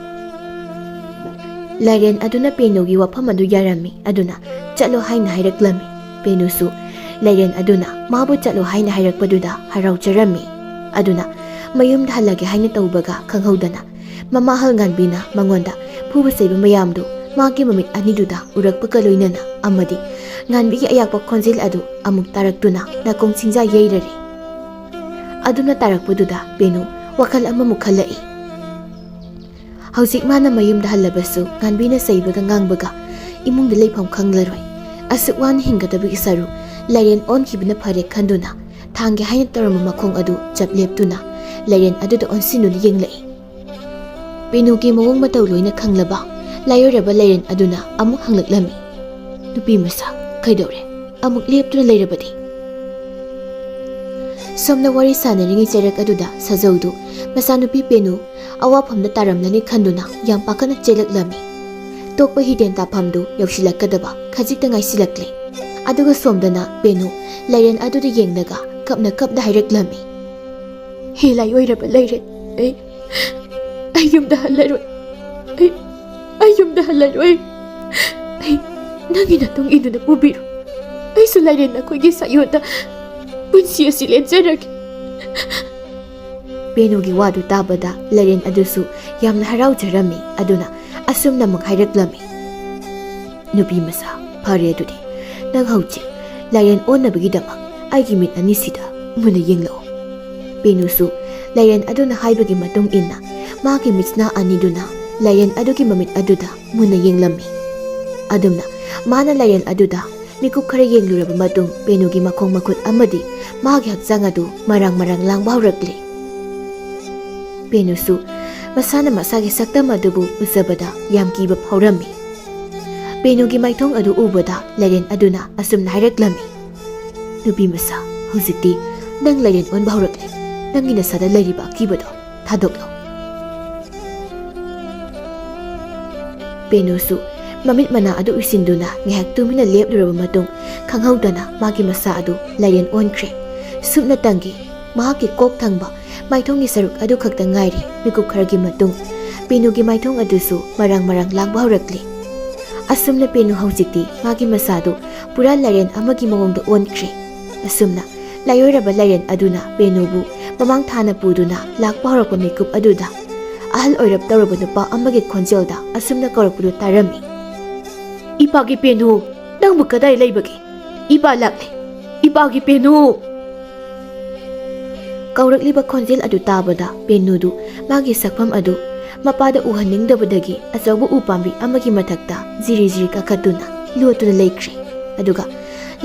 ꯂꯩꯔꯦꯟ ꯑꯗꯨꯅ ꯄꯦꯅꯨꯒꯤ ꯋꯥꯐꯝ ꯑꯗꯨ ꯌꯥꯔꯝꯃꯤ, ꯑꯗꯨꯅ ꯆꯠꯂꯣ ꯍꯥꯏꯅ ꯍꯥꯏꯔꯛꯂꯝꯃꯤ꯫ ꯄꯦꯅꯨꯁꯨ ꯂꯩꯔꯦꯟ ꯑꯗꯨꯅ ꯃꯥꯕꯨ ꯆꯠꯂꯣ ꯍꯥꯏꯅ ꯍꯥꯏꯔꯛꯄꯗꯨꯗ ꯍꯔꯥꯎꯖꯔꯝꯃꯤ꯫ ꯑꯗꯨꯅ ꯃꯌꯨꯝꯗ ꯍꯜꯂꯒꯦ ꯍꯥꯏꯅ ꯇꯧꯕꯒ ꯈꯪꯍꯧꯗꯅ ꯃꯃꯥꯍꯜ ꯉꯥꯟꯕꯤꯅ ꯃꯉꯣꯟꯗ ꯐꯨꯕ ꯆꯩꯕ ꯃꯌꯥꯝꯗꯨ ꯃꯥꯒꯤ ꯃꯃꯤꯠ ꯑꯅꯤꯗꯨꯗ ꯎꯔꯛꯄꯒ ꯂꯣꯏꯅꯅ ꯑꯃꯗꯤ ꯉꯥꯟꯕꯤꯒꯤ ꯑꯌꯥꯛꯄ ꯈꯣꯟꯖꯦꯜ ꯑꯗꯨ ꯑꯃꯨꯛ ꯇꯥꯔꯛꯇꯨꯅ ꯅꯥꯀꯣꯡ ꯁꯤꯡꯖꯥ ꯌꯩꯔꯔꯦ꯫ ꯑꯗꯨꯝꯅ ꯇꯥꯔꯛꯄꯗꯨꯗ ꯄꯦꯅꯨ ꯋꯥꯈꯜ ꯑꯃꯃꯨꯛ ꯈꯜꯂꯛꯏ꯫ ꯍꯧꯖꯤꯛ ꯃꯥꯅ ꯃꯌꯨꯝꯗ ꯍꯜꯂꯕꯁꯨ ꯉꯥꯟꯕꯤꯅ ꯆꯩꯕꯒ ꯉꯥꯡꯕꯒ ꯏꯃꯨꯡꯗ ꯂꯩꯐꯝ ꯈꯪꯂꯔꯣꯏ꯫ ꯑꯁꯨꯛ ꯋꯥꯅ ꯍꯤꯡꯒꯗꯕꯒꯤ ꯁꯔꯨꯛ ꯂꯩꯔꯦꯟ ꯑꯣꯟꯈꯤꯕꯅ ꯐꯔꯦ ꯈꯟꯗꯨꯅ ꯊꯥꯡꯒꯦ ꯍꯥꯏꯅ ꯇꯧꯔꯝꯕ ꯃꯈꯣꯡ ꯑꯗꯨ ꯆꯞ ꯂꯦꯞꯇꯨꯅ ꯂꯩꯔꯦꯟ ꯑꯗꯨꯗ ꯑꯣꯟꯁꯤꯟꯗꯨꯅ ꯌꯦꯡꯂꯛꯏ꯫ ꯄꯦꯅꯨꯒꯤ ꯃꯑꯣꯡ ꯃꯇꯧ ꯂꯣꯏꯅ ꯈꯪꯂꯕ ꯂꯥꯏꯑꯣꯏꯔꯕ ꯂꯩꯔꯦꯟ ꯑꯗꯨꯅ ꯑꯃꯨꯛ ꯍꯪꯂꯛꯂꯝꯃꯤ, "ꯅꯨꯄꯤ ꯃꯆꯥ, ꯀꯩꯗꯧꯔꯦ? ꯑꯃꯨꯛ ꯂꯦꯞꯇꯨꯅ ꯂꯩꯔꯕꯗꯤ?" ꯁꯣꯝꯅ ꯋꯥꯔꯤ ꯁꯥꯟꯅꯔꯤꯉꯩ ꯆꯩꯔꯛ ꯑꯗꯨꯗ ꯁꯥꯖꯧꯗꯨ ꯃꯆꯥꯅꯨꯄꯤ ꯄꯦꯅꯨ ꯑꯋꯥꯐꯝꯗ ꯇꯥꯔꯝꯂꯅꯤ ꯈꯟꯗꯨꯅ ꯌꯥꯝ ꯄꯥꯈꯠꯅ ꯆꯦꯜꯂꯛꯂꯝꯃꯤ꯫ ꯇꯣꯛꯄ ꯍꯤꯗꯦꯟ ꯇꯥꯐꯝꯗꯨ ꯌꯧꯁꯤꯜꯂꯛꯀꯗꯕ ꯈꯖꯤꯛꯇ ꯉꯥꯏꯁꯤꯜꯂꯛꯂꯦ꯫ ꯑꯗꯨꯒ ꯁꯣꯝꯗꯅ ꯄꯦꯅꯨ ꯂꯩꯔꯦꯟ ꯑꯗꯨꯗ ꯌꯦꯡꯂꯒ ꯀꯞꯅ ꯀꯞꯅ ꯍꯥꯏꯔꯛꯂꯝꯃꯤ, "ꯍꯦ ꯂꯥꯏꯑꯣꯏꯔꯕ ꯂꯩꯔꯦꯟ, ꯑꯩ, ꯑꯩ ꯌꯨꯝꯗ ꯍꯜꯂꯔꯣꯏ꯫ ꯑꯩ, ꯑꯩ ꯌꯨꯝꯗ ꯍꯜꯂꯔꯣꯏ꯫ ꯑꯩ ꯅꯪꯒꯤ ꯅꯇꯨꯡ ꯏꯟꯗꯨꯅ ꯄꯨꯕꯤꯔꯣ꯫ ꯑꯩꯁꯨ ꯂꯩꯔꯦꯟ ꯅꯈꯣꯏꯒꯤ ꯁꯥꯏꯌꯣꯟꯗ ꯄꯨꯟꯁꯤ ꯑꯁꯤ ꯂꯦꯟꯖꯔꯒꯦ꯫" ꯄꯦꯅꯨꯒꯤ ꯋꯥꯗꯨ ꯇꯥꯕꯗ ꯂꯩꯔꯦꯟ ꯑꯗꯨꯁꯨ ꯌꯥꯝꯅ ꯍꯔꯥꯎꯖꯔꯝꯃꯤ꯫ ꯑꯗꯨꯅ ꯑꯁꯨꯝꯅ ꯑꯃꯨꯛ ꯍꯥꯏꯔꯛꯂꯝꯃꯤ, "ꯅꯨꯄꯤ ꯃꯆꯥ, ꯐꯔꯦ ꯑꯗꯨꯗꯤ ꯅꯪ ꯍꯧꯖꯤꯛ ꯂꯩꯔꯦꯟ ꯑꯣꯟꯅꯕꯒꯤꯗꯃꯛ ꯑꯩꯒꯤ ꯃꯤꯠ ꯑꯅꯤꯁꯤꯗ ꯃꯨꯟꯅ ꯌꯦꯡꯂꯛꯎ꯫" ꯄꯦꯅꯨꯁꯨ ꯂꯩꯔꯦꯟ ꯑꯗꯨꯅ ꯍꯥꯏꯕꯒꯤ ꯃꯇꯨꯡ ꯏꯟꯅ ꯃꯥꯒꯤ ꯃꯤꯠꯁꯅꯥ ꯑꯅꯤꯗꯨꯅ ꯂꯩꯔꯦꯟ ꯑꯗꯨꯒꯤ ꯃꯃꯤꯠ ꯑꯗꯨꯗ ꯃꯨꯟꯅ ꯌꯦꯡꯂꯝꯃꯤ꯫ ꯑꯗꯨꯝꯅ ꯃꯥꯅ ꯂꯥꯏꯔꯦꯟ ꯑꯗꯨꯗ ꯃꯤꯀꯨꯞ ꯈꯔ ꯌꯦꯡꯂꯨꯔꯕ ꯃꯇꯨꯡ ꯄꯦꯅꯨꯒꯤ ꯃꯈꯣꯡ ꯃꯈꯨꯠ ꯑꯃꯗꯤ ꯃꯥꯒꯤ ꯍꯛꯆꯥꯡ ꯑꯗꯨ ꯃꯔꯥꯡ ꯃꯔꯥꯡ ꯂꯥꯡꯕ ꯍꯧꯔꯛꯂꯦ꯫ ꯄꯦꯅꯨꯁꯨ ꯃꯁꯥꯅ ꯃꯁꯥꯒꯤ ꯁꯛꯇꯝ ꯑꯗꯨꯕꯨ ꯎꯖꯕꯗ ꯌꯥꯝ ꯀꯤꯕ ꯐꯥꯎꯔꯝꯃꯤ꯫ ꯄꯦꯅꯨꯒꯤ ꯃꯥꯏꯊꯣꯡ ꯑꯗꯨ ꯎꯕꯗ ꯂꯥꯏꯔꯦꯟ ꯑꯗꯨꯅ ꯑꯁꯨꯝꯅ ꯍꯥꯏꯔꯛꯂꯝꯃꯤ, "ꯅꯨꯄꯤ ꯃꯆꯥ, ꯍꯧꯖꯤꯛꯇꯤ ꯅꯪ ꯂꯥꯏꯔꯦꯟ ꯑꯣꯟꯕ ꯍꯧꯔꯛꯂꯦ꯫ ꯅꯪꯒꯤ ꯅꯁꯥꯗ ꯂꯩꯔꯤꯕ ꯑꯀꯤꯕꯗꯣ ꯊꯥꯗꯣꯛꯂꯣ꯫" ꯄꯦꯅꯨꯁꯨ ꯃꯃꯤꯠ ꯃꯅꯥ ꯑꯗꯨ ꯎꯏꯁꯤꯟꯗꯨꯅ ꯉꯥꯏꯍꯥꯛ ꯇꯨꯃꯤꯟꯅ ꯂꯦꯞꯂꯨꯔꯕ ꯃꯇꯨꯡ, ꯈꯪꯍꯧꯗꯅ ꯃꯥꯒꯤ ꯃꯁꯥ ꯑꯗꯨ ꯂꯥꯏꯔꯦꯟ ꯑꯣꯟꯈ꯭ꯔꯦ꯫ ꯁꯨꯞꯅꯇꯪꯒꯤ ꯃꯍꯥꯛꯀꯤ ꯀꯣꯛ ꯊꯪꯕ ꯃꯥꯏꯊꯣꯡꯒꯤ ꯁꯔꯨꯛ ꯑꯗꯨ ꯈꯛꯇ ꯉꯥꯏꯔꯦ꯫ ꯃꯤꯀꯨꯞ ꯈꯔꯒꯤ ꯃꯇꯨꯡ, ꯄꯦꯅꯨꯒꯤ ꯃꯥꯏꯊꯣꯡ ꯑꯗꯨꯁꯨ ꯃꯔꯥꯡ ꯃꯔꯥꯡ ꯂꯥꯡꯕ ꯍꯧꯔꯛꯂꯦ꯫ ꯑꯁꯨꯝꯅ ꯄꯦꯅꯨ ꯍꯧꯖꯤꯛꯇꯤ ꯃꯥꯒꯤ ꯃꯁꯥꯗꯨ ꯄꯨꯔꯥ ꯂꯥꯏꯔꯦꯟ ꯑꯃꯒꯤ ꯃꯑꯣꯡꯗ ꯑꯣꯟꯈ꯭ꯔꯦ꯫ ꯑꯁꯨꯝꯅ ꯂꯥꯏꯑꯣꯏꯔꯕ ꯂꯥꯏꯔꯦꯟ ꯑꯗꯨꯅ ꯄꯦꯅꯨꯕꯨ ꯃꯃꯥꯡ ꯊꯥꯅ ꯄꯨꯗꯨꯅ ꯂꯥꯛꯄ ꯍꯧꯔꯛꯄ ꯃꯤꯀꯨꯞ ꯑꯗꯨꯗ, ꯑꯍꯜ ꯑꯣꯏꯔꯞ ꯇꯧꯔꯕ ꯅꯨꯄꯥ ꯑꯃꯒꯤ ꯈꯣꯟꯖꯦꯜꯗ ꯑꯁꯨꯝꯅ ꯀꯧꯔꯛꯄꯗꯨ ꯇꯥꯔꯝꯃꯤ, "ꯏꯄꯥꯒꯤ ꯄꯦꯅꯨ, ꯅꯪꯕꯨ ꯀꯗꯥꯏ ꯂꯩꯕꯒꯦ? ꯏꯄꯥ ꯂꯥꯛꯂꯦ꯫ ꯏꯄꯥꯒꯤ ꯄꯦꯅꯨ!" ꯀꯧꯔꯛꯂꯤꯕ ꯈꯣꯟꯖꯦꯜ ꯑꯗꯨ ꯇꯥꯕꯗ ꯄꯦꯅꯨꯗꯨ ꯃꯥꯒꯤ ꯁꯛꯐꯝ ꯑꯗꯨ ꯃꯄꯥꯗ ꯎꯍꯟꯅꯤꯡꯗꯕꯗꯒꯤ ꯑꯆꯧꯕ ꯎ ꯄꯥꯝꯕꯤ ꯑꯃꯒꯤ ꯃꯊꯛꯇ ꯖꯤꯔꯤ ꯖꯤꯔꯤ ꯀꯥꯈꯠꯇꯨꯅ ꯂꯣꯠꯇꯨꯅ ꯂꯩꯈ꯭ꯔꯦ꯫ ꯑꯗꯨꯒ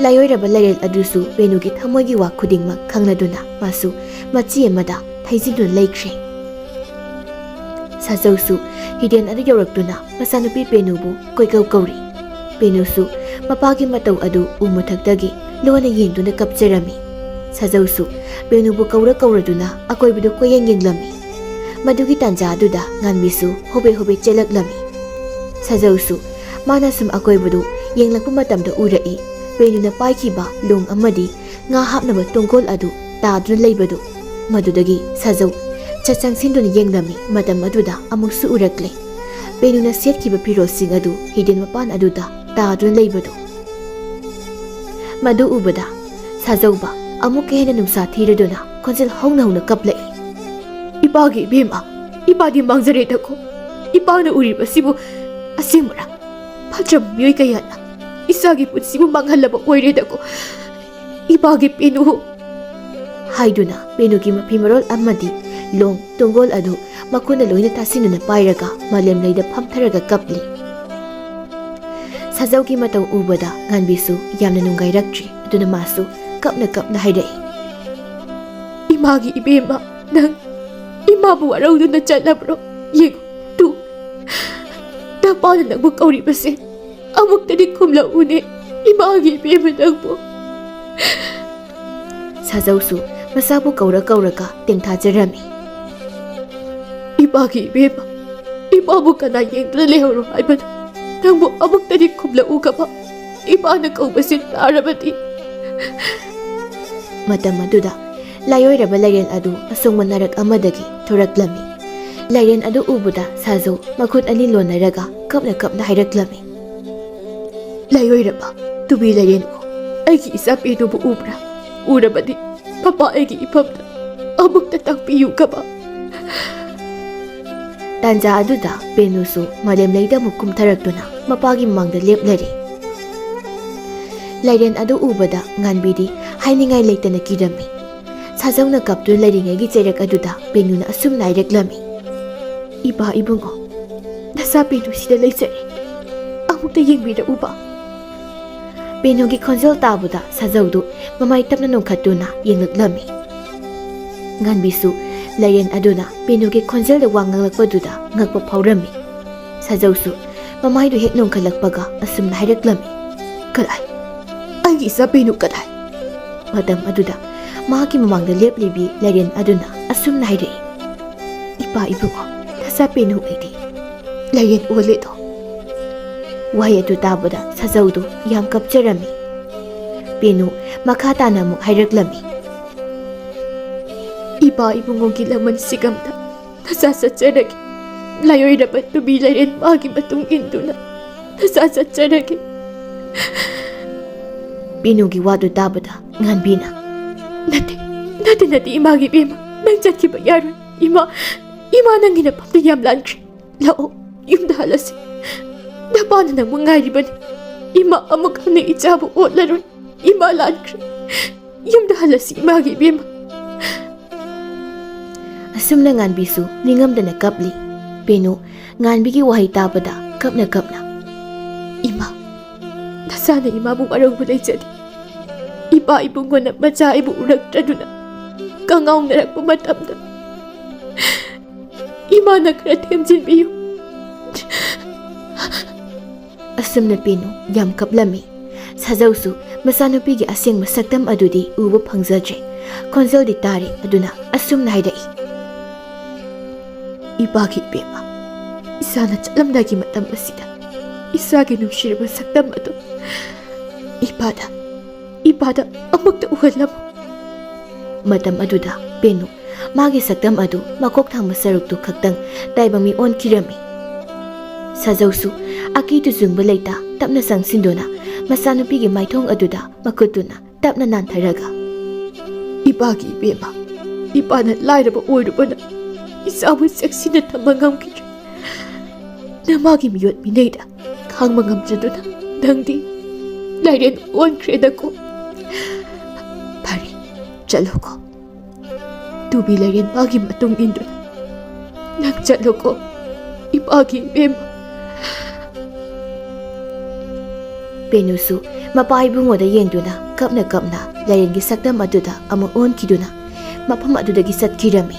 ꯂꯥꯏꯑꯣꯏꯔꯕ ꯂꯥꯏꯔꯦꯟ ꯑꯗꯨꯁꯨ ꯄꯦꯅꯨꯒꯤ ꯊꯃꯣꯏꯒꯤ ꯋꯥ ꯈꯨꯗꯤꯡꯃꯛ ꯈꯪꯂꯗꯨꯅ ꯃꯥꯁꯨ ꯃꯆꯤ ꯑꯃꯗ ꯊꯩꯖꯤꯟꯗꯨꯅ ꯂꯩꯈ꯭ꯔꯦ꯫ ꯁꯥꯖꯧꯁꯨ ꯍꯤꯗꯦꯟ ꯑꯗꯨ ꯌꯧꯔꯛꯇꯨꯅ ꯃꯆꯥꯅꯨꯄꯤ ꯄꯦꯅꯨꯕꯨ ꯀꯣꯏꯀꯧ ꯀꯧꯔꯤ꯫ ꯄꯦꯅꯨꯁꯨ ꯃꯄꯥꯒꯤ ꯃꯇꯧ ꯑꯗꯨ ꯎ ꯃꯊꯛꯇꯒꯤ ꯂꯣꯟꯅ ꯌꯦꯡꯗꯨꯅ ꯀꯞꯆꯔꯝꯃꯤ꯫ ꯁꯥꯖꯧꯁꯨ ꯄꯦꯅꯨꯕꯨ ꯀꯧꯔ ꯀꯧꯔꯗꯨꯅ ꯑꯀꯣꯏꯕꯗꯨ ꯀꯣꯏꯌꯦꯡ ꯌꯦꯡꯂꯝꯃꯤ꯫ ꯃꯗꯨꯒꯤ ꯇꯥꯟꯖꯥ ꯑꯗꯨꯗ ꯉꯥꯟꯕꯤꯁꯨ ꯍꯣꯕꯦ ꯍꯣꯕꯦ ꯆꯦꯜꯂꯛꯂꯝꯃꯤ꯫ ꯁꯥꯖꯧꯁꯨ ꯃꯥꯅ ꯁꯨꯝ ꯑꯀꯣꯏꯕꯗꯨ ꯌꯦꯡꯂꯛꯄ ꯃꯇꯝꯗ ꯎꯔꯛꯏ, ꯄꯦꯅꯨꯅ ꯄꯥꯏꯈꯤꯕ ꯂꯣꯡ ꯑꯃꯗꯤ ꯉꯥ ꯍꯥꯞꯅꯕ ꯇꯣꯡꯒꯣꯜ ꯑꯗꯨ ꯇꯥꯗꯨꯅ ꯂꯩꯕꯗꯨ꯫ ꯃꯗꯨꯗꯒꯤ ꯁꯥꯖꯧ ꯆꯠ ꯆꯪꯁꯤꯟꯗꯨꯅ ꯌꯦꯡꯂꯝꯃꯤ꯫ ꯃꯇꯝ ꯑꯗꯨꯗ ꯑꯃꯨꯛꯁꯨ ꯎꯔꯛꯂꯦ, ꯄꯦꯅꯨꯅ ꯁꯦꯠꯈꯤꯕ ꯐꯤꯔꯣꯜꯁꯤꯡ ꯑꯗꯨ ꯍꯤꯗꯦꯟ ꯃꯄꯥꯟ ꯑꯗꯨꯗ ꯇꯥꯗꯨꯅ ꯂꯩꯕꯗꯨ꯫ ꯃꯗꯨ ꯎꯕꯗ ꯁꯥꯖꯧꯕ ꯑꯃꯨꯛꯀ ꯍꯦꯟꯅ ꯅꯨꯡꯁꯥ ꯊꯤꯔꯗꯨꯅ ꯈꯣꯟꯖꯦꯜ ꯍꯧꯅ ꯍꯧꯅ ꯀꯞꯂꯛꯏ, "ꯏꯄꯥꯒꯤ ꯏꯕꯦꯝꯃ, ꯏꯄꯥꯗꯤ ꯃꯥꯡꯖꯔꯦꯗꯀꯣ꯫ ꯏꯄꯥꯅ ꯎꯔꯤꯕꯁꯤꯕꯨ ꯑꯁꯦꯡꯕꯔꯥ? ꯐꯠꯇ꯭ꯔꯕ ꯃꯤꯑꯣꯏ ꯀꯌꯥꯅ ꯏꯆꯥꯒꯤ ꯄꯨꯟꯁꯤꯕꯨ ꯃꯥꯡꯍꯜꯂꯕ ꯑꯣꯏꯔꯦꯗꯀꯣ꯫ ꯏꯄꯥꯒꯤ ꯄꯦꯅꯨ!" ꯍꯥꯏꯗꯨꯅ ꯄꯦꯅꯨꯒꯤ ꯃꯐꯤ ꯃꯔꯣꯜ ꯑꯃꯗꯤ ꯂꯣꯡ ꯇꯣꯡꯒꯣꯜ ꯑꯗꯨ ꯃꯈꯨꯠꯅ ꯂꯣꯏꯅ ꯇꯥꯁꯤꯟꯗꯨꯅ ꯄꯥꯏꯔꯒ ꯃꯥꯂꯦꯝ ꯂꯩꯗ ꯐꯝꯊꯔꯒ ꯀꯞꯂꯤ꯫ ꯁꯥꯖꯧꯒꯤ ꯃꯇꯧ ꯎꯕꯗ ꯉꯥꯟꯕꯤꯁꯨ ꯌꯥꯝꯅ ꯅꯨꯡꯉꯥꯏꯔꯛꯇ꯭ꯔꯦ꯫ ꯑꯗꯨꯅ ꯃꯥꯁꯨ ꯀꯞꯅ ꯀꯞꯅ ꯍꯥꯏꯔꯛꯏ, "ꯏꯃꯥꯒꯤ ꯏꯕꯦꯝꯃ, ꯅꯪ ꯏꯃꯥꯕꯨ ꯋꯥꯔꯧꯗꯨꯅ ꯆꯠꯂꯕ꯭ꯔꯣ? ꯌꯦꯡꯉꯨ, ꯇꯨ, ꯅꯄꯥꯅ ꯅꯪꯕꯨ ꯀꯧꯔꯤꯕꯁꯦ ꯑꯃꯨꯛꯇꯗꯤ ꯈꯨꯝꯂꯛꯎꯅꯦ, ꯏꯃꯥꯒꯤ ꯏꯕꯦꯝꯃ ꯅꯪꯕꯨ꯫" ꯁꯥꯖꯧꯁꯨ ꯃꯁꯥꯕꯨ ꯀꯧꯔ ꯀꯧꯔꯒ ꯇꯦꯡꯊꯥꯖꯔꯝꯃꯤ꯫ "ꯏꯃꯥꯒꯤ ꯏꯕꯦꯝꯃ, ꯏꯃꯥꯕꯨ ꯀꯅꯥ ꯌꯦꯡꯗꯨꯅ ꯂꯩꯍꯧꯔꯣ ꯍꯥꯏꯕꯅꯣ? ꯅꯪꯕꯨ ꯑꯃꯨꯛꯇꯗꯤ ꯈꯨꯝꯂꯛꯎꯒꯕ, ꯏꯃꯥꯅ ꯀꯧꯕꯁꯤ ꯇꯥꯔꯕꯗꯤ꯫" ꯃꯇꯝ ꯑꯗꯨꯗ ꯂꯥꯏꯑꯣꯏꯔꯕ ꯂꯥꯏꯔꯦꯟ ꯑꯗꯨ ꯑꯁꯣꯡꯕ ꯅꯥꯔꯛ ꯑꯃꯗꯒꯤ ꯊꯣꯔꯛꯂꯝꯃꯤ꯫ ꯂꯥꯏꯔꯦꯟ ꯑꯗꯨ ꯎꯕꯗ ꯁꯥꯖꯧ ꯃꯈꯨꯠ ꯑꯅꯤ ꯂꯣꯟꯅꯔꯒ ꯀꯞꯅ ꯀꯞꯅ ꯍꯥꯏꯔꯛꯂꯝꯃꯤ, "ꯂꯥꯏꯑꯣꯏꯔꯕ ꯇꯨꯕꯤ ꯂꯥꯏꯔꯦꯟꯕꯨ, ꯑꯩꯒꯤ ꯏꯆꯥ ꯄꯦꯅꯨꯕꯨ ꯎꯕ꯭ꯔꯥ? ꯎꯔꯕꯗꯤ ꯃꯄꯥ ꯑꯩꯒꯤ ꯏꯐꯝꯗ ꯑꯃꯨꯛꯇ ꯇꯥꯛꯄꯤꯌꯨꯒꯕ꯫" ꯇꯥꯟꯖꯥ ꯑꯗꯨꯗ ꯄꯦꯅꯨꯁꯨ ꯃꯥꯂꯦꯝ ꯂꯩꯗ ꯑꯃꯨꯛ ꯀꯨꯝꯊꯔꯛꯇꯨꯅ ꯃꯄꯥꯒꯤ ꯃꯃꯥꯡꯗ ꯂꯦꯞꯂꯔꯦ꯫ ꯂꯥꯏꯔꯦꯟ ꯑꯗꯨ ꯎꯕꯗ ꯉꯥꯟꯕꯤꯗꯤ ꯍꯥꯏꯅꯤꯡꯉꯥꯏ ꯂꯩꯇꯅ ꯀꯤꯔꯝꯃꯤ꯫ ꯁꯥꯖꯧꯅ ꯀꯞꯇꯨꯅ ꯂꯩꯔꯤꯉꯩꯒꯤ ꯆꯩꯔꯛ ꯑꯗꯨꯗ ꯄꯦꯅꯨꯅ ꯑꯁꯨꯝꯅ ꯍꯥꯏꯔꯛꯂꯝꯃꯤ, "ꯏꯄꯥ ꯏꯕꯨꯡꯉꯣ, ꯅꯆꯥ ꯄꯦꯅꯨ ꯁꯤꯗ ꯂꯩꯖꯔꯦ, ꯑꯃꯨꯛꯇ ꯌꯦꯡꯕꯤꯔꯛꯎꯕ꯫" ꯄꯦꯅꯨꯒꯤ ꯈꯣꯟꯖꯦꯜ ꯇꯥꯕꯗ ꯁꯥꯖꯧꯗꯨ ꯃꯃꯥꯏ ꯇꯞꯅ ꯅꯣꯡꯈꯠꯇꯨꯅ ꯌꯦꯡꯂꯛꯂꯝꯃꯤ꯫ ꯉꯥꯟꯕꯤꯁꯨ ꯂꯥꯏꯔꯦꯟ ꯑꯗꯨꯅ ꯄꯦꯅꯨꯒꯤ ꯈꯣꯟꯖꯦꯜꯗ ꯋꯥ ꯉꯥꯡꯂꯛꯄꯗꯨꯗ ꯉꯛꯄ ꯐꯥꯎꯔꯝꯃꯤ꯫ ꯁꯥꯖꯧꯁꯨ ꯃꯃꯥꯏꯗꯨ ꯍꯦꯛ ꯅꯣꯡꯈꯠꯂꯛꯄꯒ ꯑꯁꯨꯝꯅ ꯍꯥꯏꯔꯛꯂꯝꯃꯤ, "ꯀꯗꯥꯏ? ꯑꯩꯒꯤ ꯏꯆꯥ ꯄꯦꯅꯨ ꯀꯗꯥꯏ?" ꯃꯇꯝ ꯑꯗꯨꯗ ꯃꯍꯥꯛꯀꯤ ꯃꯃꯥꯡꯗ ꯂꯦꯞꯂꯤꯕꯤ ꯂꯥꯏꯔꯦꯟ ꯑꯗꯨꯅ ꯑꯁꯨꯝꯅ ꯍꯥꯏꯔꯛꯏ, "ꯏꯄꯥ ꯏꯕꯨꯡꯉꯣ, ꯅꯆꯥ ꯄꯦꯅꯨ ꯑꯩꯗꯤ ꯂꯥꯏꯔꯦꯟ ꯑꯣꯜꯂꯦꯗꯣ꯫" ꯋꯥꯍꯩ ꯑꯗꯨ ꯇꯥꯕꯗ ꯁꯥꯖꯧꯗꯨ ꯌꯥꯝ ꯀꯞꯆꯔꯝꯃꯤ꯫ ꯄꯦꯅꯨ ꯃꯈꯥ ꯇꯥꯅ ꯑꯃꯨꯛ ꯍꯥꯏꯔꯛꯂꯝꯃꯤ, "ꯏꯄꯥ ꯏꯕꯨꯡꯉꯣꯒꯤ ꯂꯃꯟ ꯁꯤꯒꯝꯗ ꯅꯆꯥ ꯆꯠꯆꯔꯒꯦ꯫ ꯂꯥꯏꯑꯣꯏꯔꯕ ꯇꯨꯕꯤ ꯂꯥꯏꯔꯦꯟ ꯃꯥꯒꯤ ꯃꯇꯨꯡ ꯏꯟꯗꯨꯅ ꯅꯆꯥ ꯆꯠꯆꯔꯒꯦ꯫" ꯄꯦꯅꯨꯒꯤ ꯋꯥꯗꯨ ꯇꯥꯕꯗ ꯉꯥꯟꯕꯤꯅ, "ꯅꯠꯇꯦ, ꯅꯠꯇꯦ, ꯅꯠꯇꯦ, ꯏꯃꯥꯒꯤ ꯏꯕꯦꯝꯃ, ꯅꯪ ꯆꯠꯈꯤꯕ ꯌꯥꯔꯣꯏ꯫ ꯏꯃꯥ, ꯏꯃꯥ ꯅꯪꯒꯤ ꯅꯐꯝꯗ ꯌꯥꯝ ꯂꯥꯟꯈ꯭ꯔꯦ꯫ ꯂꯥꯛꯑꯣ, ꯌꯨꯝꯗ ꯍꯜꯂꯁꯤ꯫ ꯅꯄꯥꯅ ꯅꯪꯕꯨ ꯉꯥꯏꯔꯤꯕꯅꯤ꯫ ꯏꯃꯥ ꯑꯃꯨꯛ ꯍꯟꯅ ꯏꯆꯥꯕꯨ ꯑꯣꯠꯂꯔꯣꯏ꯫ ꯏꯃꯥ ꯂꯥꯟꯈ꯭ꯔꯦ꯫ ꯌꯨꯝꯗ ꯍꯜꯂꯁꯤ ꯏꯃꯥꯒꯤ ꯏꯕꯦꯝꯃ꯫" ꯑꯁꯨꯝꯅ ꯉꯥꯟꯕꯤꯁꯨ ꯅꯤꯡꯉꯝꯗꯅ ꯀꯞꯂꯤ꯫ ꯄꯦꯅꯨ ꯉꯥꯟꯕꯤꯒꯤ ꯋꯥꯍꯩ ꯇꯥꯕꯗ ꯀꯞꯅ ꯀꯞꯅ, "ꯏꯃꯥ, ꯏꯆꯥꯅ ꯏꯃꯥꯕꯨ ꯋꯥꯔꯧꯕ ꯂꯩꯖꯗꯦ꯫ ꯏꯄꯥ ꯏꯕꯨꯡꯉꯣꯅ ꯃꯆꯥ ꯑꯩꯕꯨ ꯎꯔꯛꯇ꯭ꯔꯗꯨꯅ ꯀꯉꯥꯎꯅꯔꯛꯄ ꯃꯇꯝꯗ ꯏꯃꯥꯅ ꯈꯔ ꯊꯦꯝꯖꯤꯟꯕꯤꯌꯨ꯫ ꯑꯁꯨꯝꯅ ꯄꯦꯅꯨ ꯌꯥꯝ ꯀꯞꯂꯝꯃꯤ꯫ ꯁꯥꯖꯧꯁꯨ ꯃꯆꯥꯅꯨꯄꯤꯒꯤ ꯑꯁꯦꯡꯕ ꯁꯛꯇꯝ ꯑꯗꯨꯗꯤ ꯎꯕ ꯐꯪꯖꯗ꯭ꯔꯦ꯫ ꯈꯣꯟꯖꯦꯜꯗꯤ ꯇꯥꯔꯦ, ꯑꯗꯨꯅ ꯑꯁꯨꯝꯅ ꯍꯥꯏꯔꯛꯏ꯫ ꯏꯄꯥꯒꯤ ꯏꯕꯦꯝꯃ, ꯏꯆꯥꯅ ꯆꯠꯂꯝꯗꯥꯏꯒꯤ ꯃꯇꯝ ꯑꯁꯤꯗ ꯏꯆꯥꯒꯤ ꯅꯨꯡꯁꯤꯔꯕ ꯁꯛꯇꯝ ꯑꯗꯨ ꯏꯄꯥꯗ, ꯏꯄꯥꯗ ꯑꯃꯨꯛꯇ ꯎꯍꯜꯂꯝꯃꯨ꯫ ꯃꯇꯝ ꯑꯗꯨꯗ ꯄꯦꯅꯨ ꯃꯥꯒꯤ ꯁꯛꯇꯝ ꯑꯗꯨ ꯃꯀꯣꯛ ꯊꯪꯕ ꯁꯔꯨꯛꯇꯨ ꯈꯛꯇꯪ ꯇꯥꯏꯕꯪ ꯃꯤ ꯑꯣꯟꯈꯤꯔꯝꯃꯤ꯫ ꯁꯥꯖꯧꯁꯨ ꯑꯀꯤ ꯇꯨꯖꯨꯡꯕ ꯂꯩꯇ ꯇꯞꯅ ꯆꯪꯁꯤꯟꯗꯨꯅ ꯃꯆꯥꯅꯨꯄꯤꯒꯤ ꯃꯥꯏꯊꯣꯡ ꯑꯗꯨꯗ ꯃꯈꯨꯠꯇꯨꯅ ꯇꯞꯅ ꯅꯥꯟꯊꯔꯒ, "ꯏꯄꯥꯒꯤ ꯏꯕꯦꯝꯃ, ꯏꯄꯥꯅ ꯂꯥꯏꯔꯕ ꯑꯣꯏꯔꯨꯕꯅ ꯏꯆꯥꯕꯨ ꯆꯦꯛꯁꯤꯟꯅ ꯊꯝꯕ ꯉꯝꯈꯤꯗ꯭ꯔꯦ꯫ ꯅꯃꯥꯒꯤ ꯃꯤꯑꯣꯠ ꯃꯤꯅꯩꯗ ꯈꯥꯡꯕ ꯉꯝꯖꯗꯨꯅ ꯅꯪꯗꯤ ꯂꯥꯏꯔꯦꯟ ꯑꯣꯟꯈ꯭ꯔꯦꯗꯀꯣ꯫ ꯐꯔꯦ, ꯆꯠꯂꯣꯀꯣ꯫ ꯇꯨꯕꯤ ꯂꯥꯏꯔꯦꯟ ꯃꯥꯒꯤ ꯃꯇꯨꯡ ꯏꯟꯗꯨꯅ ꯅꯪ ꯆꯠꯂꯣꯀꯣ, ꯏꯄꯥꯒꯤ ꯏꯕꯦꯝꯃ꯫" ꯄꯦꯅꯨꯁꯨ ꯃꯄꯥ ꯏꯕꯨꯡꯉꯣꯗ ꯌꯦꯡꯗꯨꯅ ꯀꯞꯅ ꯀꯞꯅ ꯂꯥꯏꯔꯦꯟꯒꯤ ꯁꯛꯇꯝ ꯑꯗꯨꯗ ꯑꯃꯨꯛ ꯑꯣꯟꯈꯤꯗꯨꯅ ꯃꯐꯝ ꯑꯗꯨꯗꯒꯤ ꯆꯠꯈꯤꯔꯝꯃꯤ꯫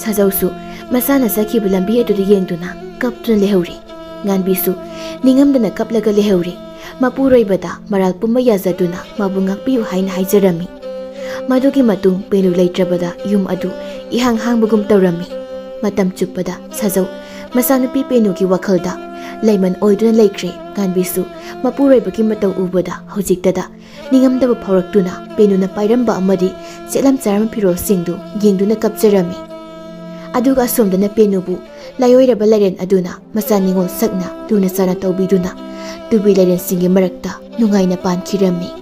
ꯁꯥꯖꯧꯁꯨ ꯃꯁꯥꯅ ꯆꯠꯈꯤꯕ ꯂꯝꯕꯤ ꯑꯗꯨꯗ ꯌꯦꯡꯗꯨꯅ ꯀꯞꯇꯨꯅ ꯂꯩꯍꯧꯔꯦ꯫ ꯉꯥꯟꯕꯤꯁꯨ ꯅꯤꯡꯉꯝꯗꯅ ꯀꯞꯂꯒ ꯂꯩꯍꯧꯔꯦ꯫ ꯃꯄꯨꯔꯣꯏꯕꯗ ꯃꯔꯥꯜ ꯄꯨꯝꯕ ꯌꯥꯖꯗꯨꯅ ꯃꯥꯕꯨ ꯉꯥꯛꯄꯤꯌꯨ ꯍꯥꯏꯅ ꯍꯥꯏꯖꯔꯝꯃꯤ꯫ ꯃꯗꯨꯒꯤ ꯃꯇꯨꯡ ꯄꯦꯅꯨ ꯂꯩꯇ꯭ꯔꯕꯗ ꯌꯨꯝ ꯑꯗꯨ ꯏꯍꯥꯡ ꯍꯥꯡꯕꯒꯨꯝ ꯇꯧꯔꯝꯃꯤ꯫ ꯃꯇꯝ ꯆꯨꯞꯄꯗ ꯁꯥꯖꯧ ꯃꯆꯥꯅꯨꯄꯤ ꯄꯦꯅꯨꯒꯤ ꯋꯥꯈꯜꯗ ꯂꯩꯃꯟ ꯑꯣꯏꯗꯨꯅ ꯂꯩꯈ꯭ꯔꯦ꯫ ꯉꯥꯟꯕꯤꯁꯨ ꯃꯄꯨꯔꯣꯏꯕꯒꯤ ꯃꯇꯧ ꯎꯕꯗ ꯍꯧꯖꯤꯛꯇꯗ ꯅꯤꯡꯉꯝꯗꯕ ꯐꯥꯎꯔꯛꯇꯨꯅ ꯄꯦꯅꯨꯅ ꯄꯥꯏꯔꯝꯕ ꯑꯃꯗꯤ ꯁꯦꯠꯂꯝ ꯆꯥꯔꯝꯕ ꯐꯤꯔꯣꯜꯁꯤꯡꯗꯨ ꯌꯦꯡꯗꯨꯅ ꯀꯞꯆꯔꯝꯃꯤ꯫ ꯑꯗꯨꯒ ꯑꯁꯣꯝꯗꯅ ꯄꯦꯅꯨꯕꯨ ꯂꯥꯏꯑꯣꯏꯔꯕ ꯂꯥꯏꯔꯦꯟ ꯑꯗꯨꯅ ꯃꯆꯥ ꯅꯤꯉꯣꯜ ꯁꯛꯅ ꯂꯨꯅ ꯆꯥꯅ ꯇꯧꯕꯤꯗꯨꯅ ꯇꯨꯕꯤ ꯂꯥꯏꯔꯦꯟꯁꯤꯡꯒꯤ ꯃꯔꯛꯇ ꯅꯨꯡꯉꯥꯏꯅ ꯄꯥꯟꯈꯤꯔꯝꯃꯤ꯫